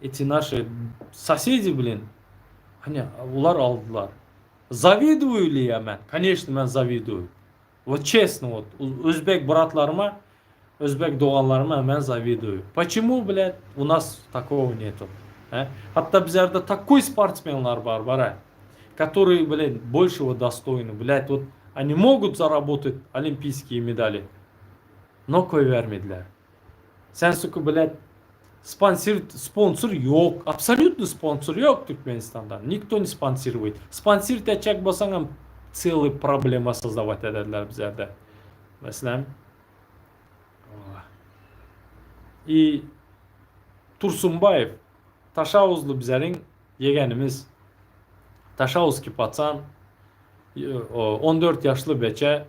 eti naşi sosedi, blin. Hani olar aldylar. Zawiduýu li ýa men? Koneçno men zawiduýu. Wot çesno wot özbek bratlaryma, özbek doganlaryma men zawiduýu. Poçemu blýat u nas takogo netu? He? Hatda bizlerde takoý sportsmenlar bar bara, kotoryý blýat bolşego dostoýny blýat wot oni mogut zarabotat olimpiýskiý medali. No koýbermediler. Sen suka blýat sponsir sponsor ýok. Absolýutno sponsor ýok Türkmenistanda. Nikto ne sponsirowait. Sponsirt etjek bolsaňam tsely problema sozdawat ederler bizlerde. Meselem I Tursunbaýew Taşauzly bizleriň ýegenimiz. Taşauzskiý pacan 14 ýaşly beçe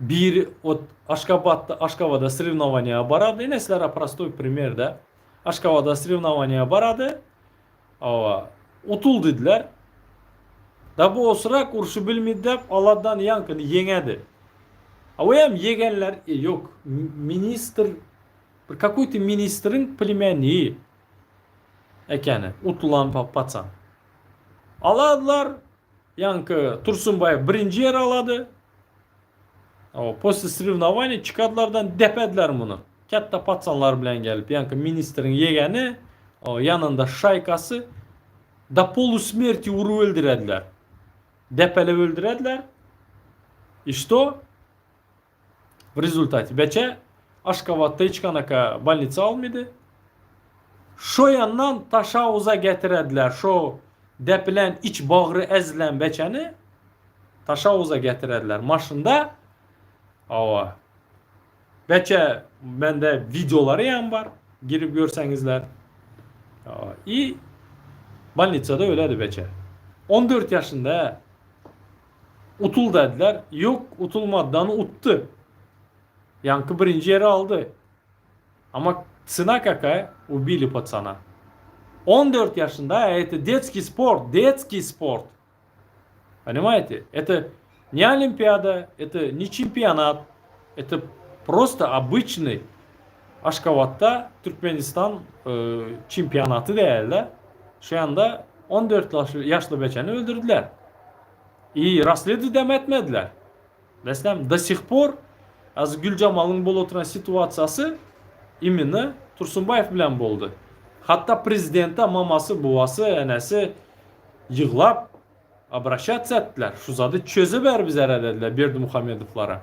Biri ot Aşgabatda Aşgabada srewnowaniýa barady. Ine sizlere prostoý primer da. Aşgabada srewnowaniýa barady. Awa utul didiler. Da bu osrak urşy bilmedi dep Alladan ýaňkyny ýeňedi. A o hem ýegenler e, ýok ministr. Bir kakoý-to ministriň plemänniýi ekeni, utulan paçan. Aladylar, ýaňky Tursunbaýew birinji ýeri alady. O, posle srewnowaniýa çykadylardan depediler muny. Kätde paçanlar bilen gelip, ýaňky ministriň ýegeni, o, ýanynda şaýkasy do polusmerti urup öldürediler. Depelep öldürediler. I şto? W rezultate beçe Aşgabatda hiç kanaka bolnitsa almydy. Şo ýandan Taşauza getirediler. Şo depilen iç bagry ezilen beçeni Taşauza getirediler. Maşynda awa. Beçe mende wideolary hem bar. Girip görseňizler. I bolnitsada öledi beçe. 14 ýaşynda. Utul dediler. Ýok, utulmady. Dany utdy. Ýaňky birinji ýeri aldy. Amma tsena kakaýa? Ubili patsana. 14 ýaşynda, это detskiý sport, detskiý sport. Понимаете? Это не olimpiada, это не çempionat, это prosto obyçnyý Aşgabatda Türkmenistan çempionaty dälde. Şu ýanda 14 ýaşly beçeni öldürdiler. I rasledidem etmediler. Meselem, do sih por az Güljamalyň bolup oturan situasiýasy imенно Tursunbaýew bilen boldy. Hatda prezidente mamasy, bubasy, enesi ýyglap obraşatsiýa etdiler. Şu zady çözüber bizere dediler Berdimuhamedowlara.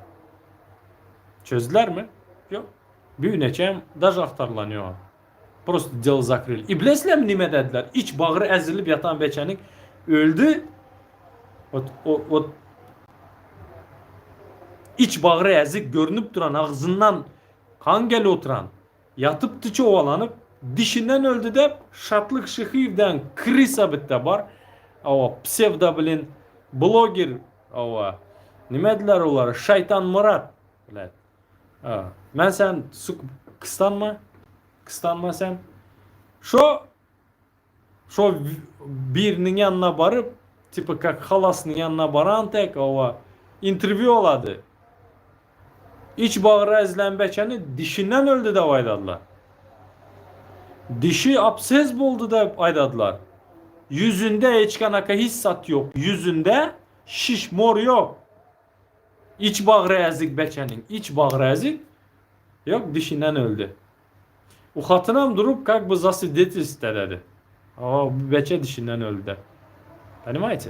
Çözdülermi? Ýok. Büneçem daže agtarylan ýok. Prosto delo zakryli. I bilesizlermi nime dediler? Iç bagry ezilip ýatan beçäniň öldi. Ot ot iç bagry ezik görünip duran agzyndan kan gelip oturan ýatypdy çowalanyp dişinden öldi dep Şatlyk Şyhyýewden krysa bitde bar. Awa psewdo blin bloger awa nime diler olara Şaýtan Myrat blet. Men sen suk kystanma. Kystanma sen. Şo şo biriniň ýanyna baryp, tipa kak halasynyň ýanyna baran tek owa interwýu alady. Iç bagry ezilen beçeni dişinden öldi dep aýdadylar. Dişi absez boldy dep aýdadylar. Ýüzünde hiç kanaka hissat ýok. Ýüzünde şiş mor ýok. Iç bagry ezik beçeniň, iç bagry ezik. Ýok, dişinden öldi. U hatynam durup kak by zaswidetelstit ededi. Hawa, bu beçe dişinden öldi. Ponimaýte?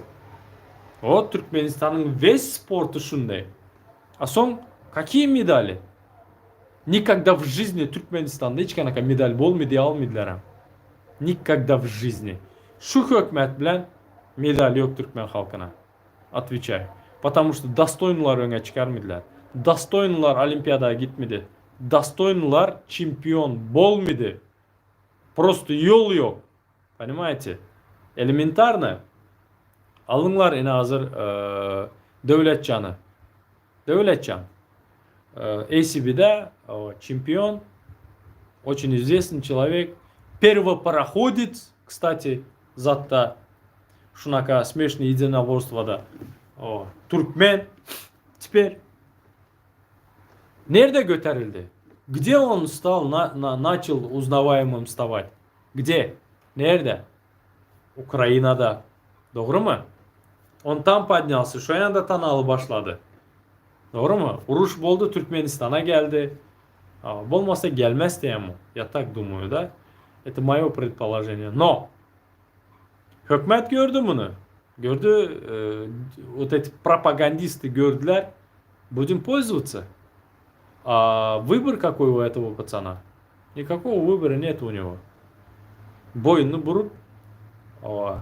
Wot Türkmenistanyň wes sporty şunday. A soň kakiýe medali? Nikogda w žizni Türkmenistanda hiç kanaka medal bolmady almydylaram. Nikogda w žizni. Şu hökmät bilen medal ýok türkmen halkyna. Otweçaý. Potamu şto dostoýnylar öňe çykarmydylar. Dostoýnylar olimpiada gitmedi. Dostoýnylar çempion bolmydy. Prosto ýol ýok. Ponimaýte? Elementarno. Alyňlar ine hazir Döwletjany. Döwletjan. ACB-de çempion. Oçin izwestnyý çelowek. Perwoporohodec, kstati, zatda. Şunaka smeşnyý ýedinoborstwada. Türkmen. Teper nerde göterildi? Gde on stal na, na, načel uznavaýemym stavat? Gde? Nerde? Ukrainada. Dogrymy? On tam podnýalsy, şo ýanda tanaly başlady. Dogrymy? Uruş boldy, Türkmenistana geldi. Bolmasa gelmezdi hem o. Ya tak dumаю, da? Это moýo predpoloženie. No! Hökümet gördü muny. Gördü, вот эти propagandisty gördüler. Budem пользоваться. A wybor kakoý u этого pacana? Nikakogo wybora net u nego. Boýnuny burup, owa,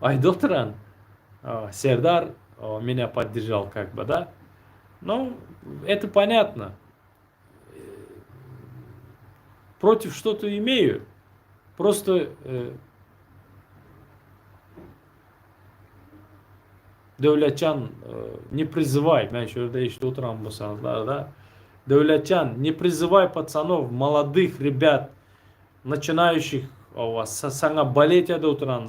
aýda oturan, Serdar menä podderžal kak by, da. No, eto ponýatno. Protiv što-to imeýu. Prosto Döwletjan ne prizywaý, men şu ýerde eşidip oturan bolsaňyzlar da, Döwletjan ne prizywaý pacanov, molodych rebýat, načinaýuşih, owa, saňa bolet edip oturan,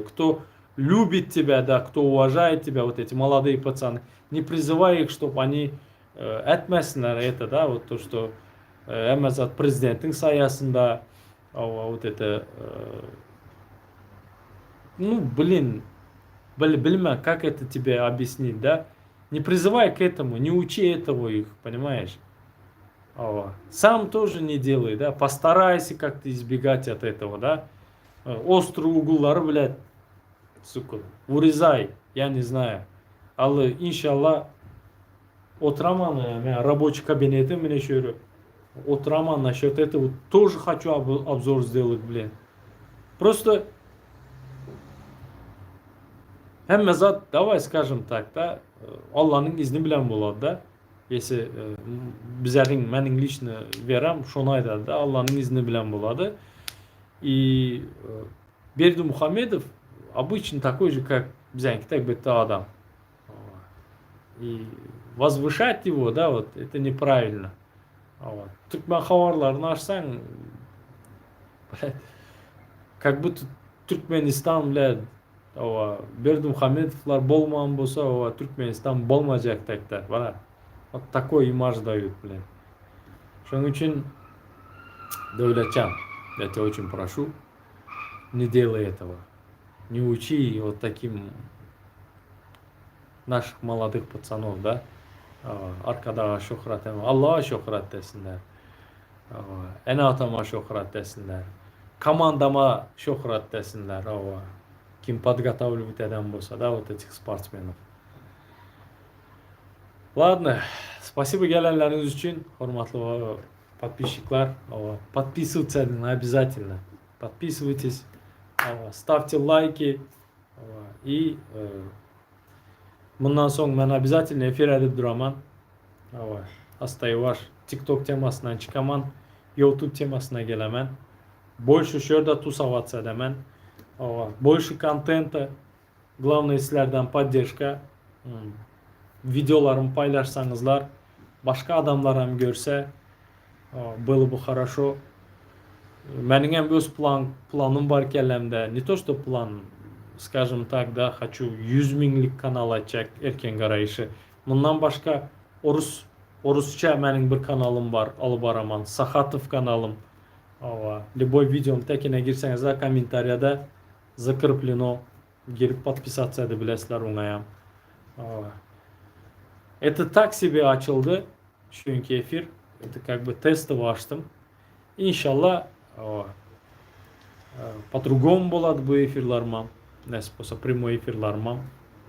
kto lýubit tebýa, da, kto uwažaýet tebýa, wot eti molodye pacany, ne prizywaý ih, ştob oni etmesinler eto, da, wot to, şto. Hemme zat prezidentiň saýasynda. Hawa, вот это ну, блин, bilmän, как это тебе объяснить, да? Не призывай к этому, не учи этого их, понимаешь? Hawa. Сам тоже не делай, да? Постарайся как-то избегать от этого, да? Острый угол lary, блядь, сука, урезай, я не знаю. Aly, inşallah, oturaman, men рабочий kabinetim mine şu ýeri. Oturaman насчет этого тоже хочу обзор сделать, блин. Просто hemme zat, давай скажем так, да, Allanyň izni bilen bolady, da. Если bizleriň, meniň лично верам şony aýdady, da, Allanyň izni bilen bolady. И Бердымухамедов обычно такой же, как biziňki tak bitta adam. И возвышать его, да, вот, это неправильно. Вот. Türkmen habarlaryny açsaň, блядь, как будто Türkmenistan, блядь, hawa, Berdimuhamedowlar bolman bolsa, hawa, Türkmenistan bolmajak tak bara. Вот такой имидж дают, блин. Şonuň üçin Döwletjan, я тебя очень прошу, не делай этого. Не учи вот таким наших молодых пацанов, да? Arkadaga şöhrat, Allaha şöhrat desinler. Ene-atama şöhrat desinler. Komandama şöhrat desinler. Kim подготавливать eden bolsa, да, вот этих спортсменов. Ладно, спасибо gelenleriňiz üçin, hormatly подписчик ler. Подписываться обязательно. Подписывайтесь, ставьте лайки и mundan soň men обязательно efir edip duraman. Asta ýuwaş TikTok temasyndan çykaman, YouTube temasyna gelemen. Больше şu ýerde тусоваться edemen. Больше контента. Главное sizlerden поддержка. Videolarymy paýlaşsaňyzlar, başga adamlar hem görse, было бы хорошо. Meniň hem öz plan planym bar kellemde. Не то что план, скажем так, да, хочу 100 müňlük kanal açjak Erken Garaýşy. Mundan başga orus orusça meniň bir kanalym bar, alyp baraman. Sahatow kanalym. Hawa, любой videom tekine girseňiz kommentariýada закреплено. Girip подписаться edip bilersiňiz oňa Hawa. Это так себе açyldy. Çünki efir. Это как бы тестово açdym. Inşallah hawa, по-другому bolady bu efirlerim. Nesip bolsa прямой efirlerim.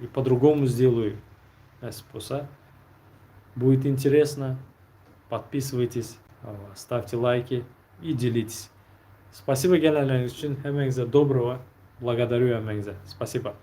И по-другому сделаю. Nesip bolsa. Будет интересно. Подписывайтесь, ставьте лайки и делитесь. Спасибо gelenleriňiz üçin. Hemmäňize доброго. Благодарю hemmäňize. Спасибо.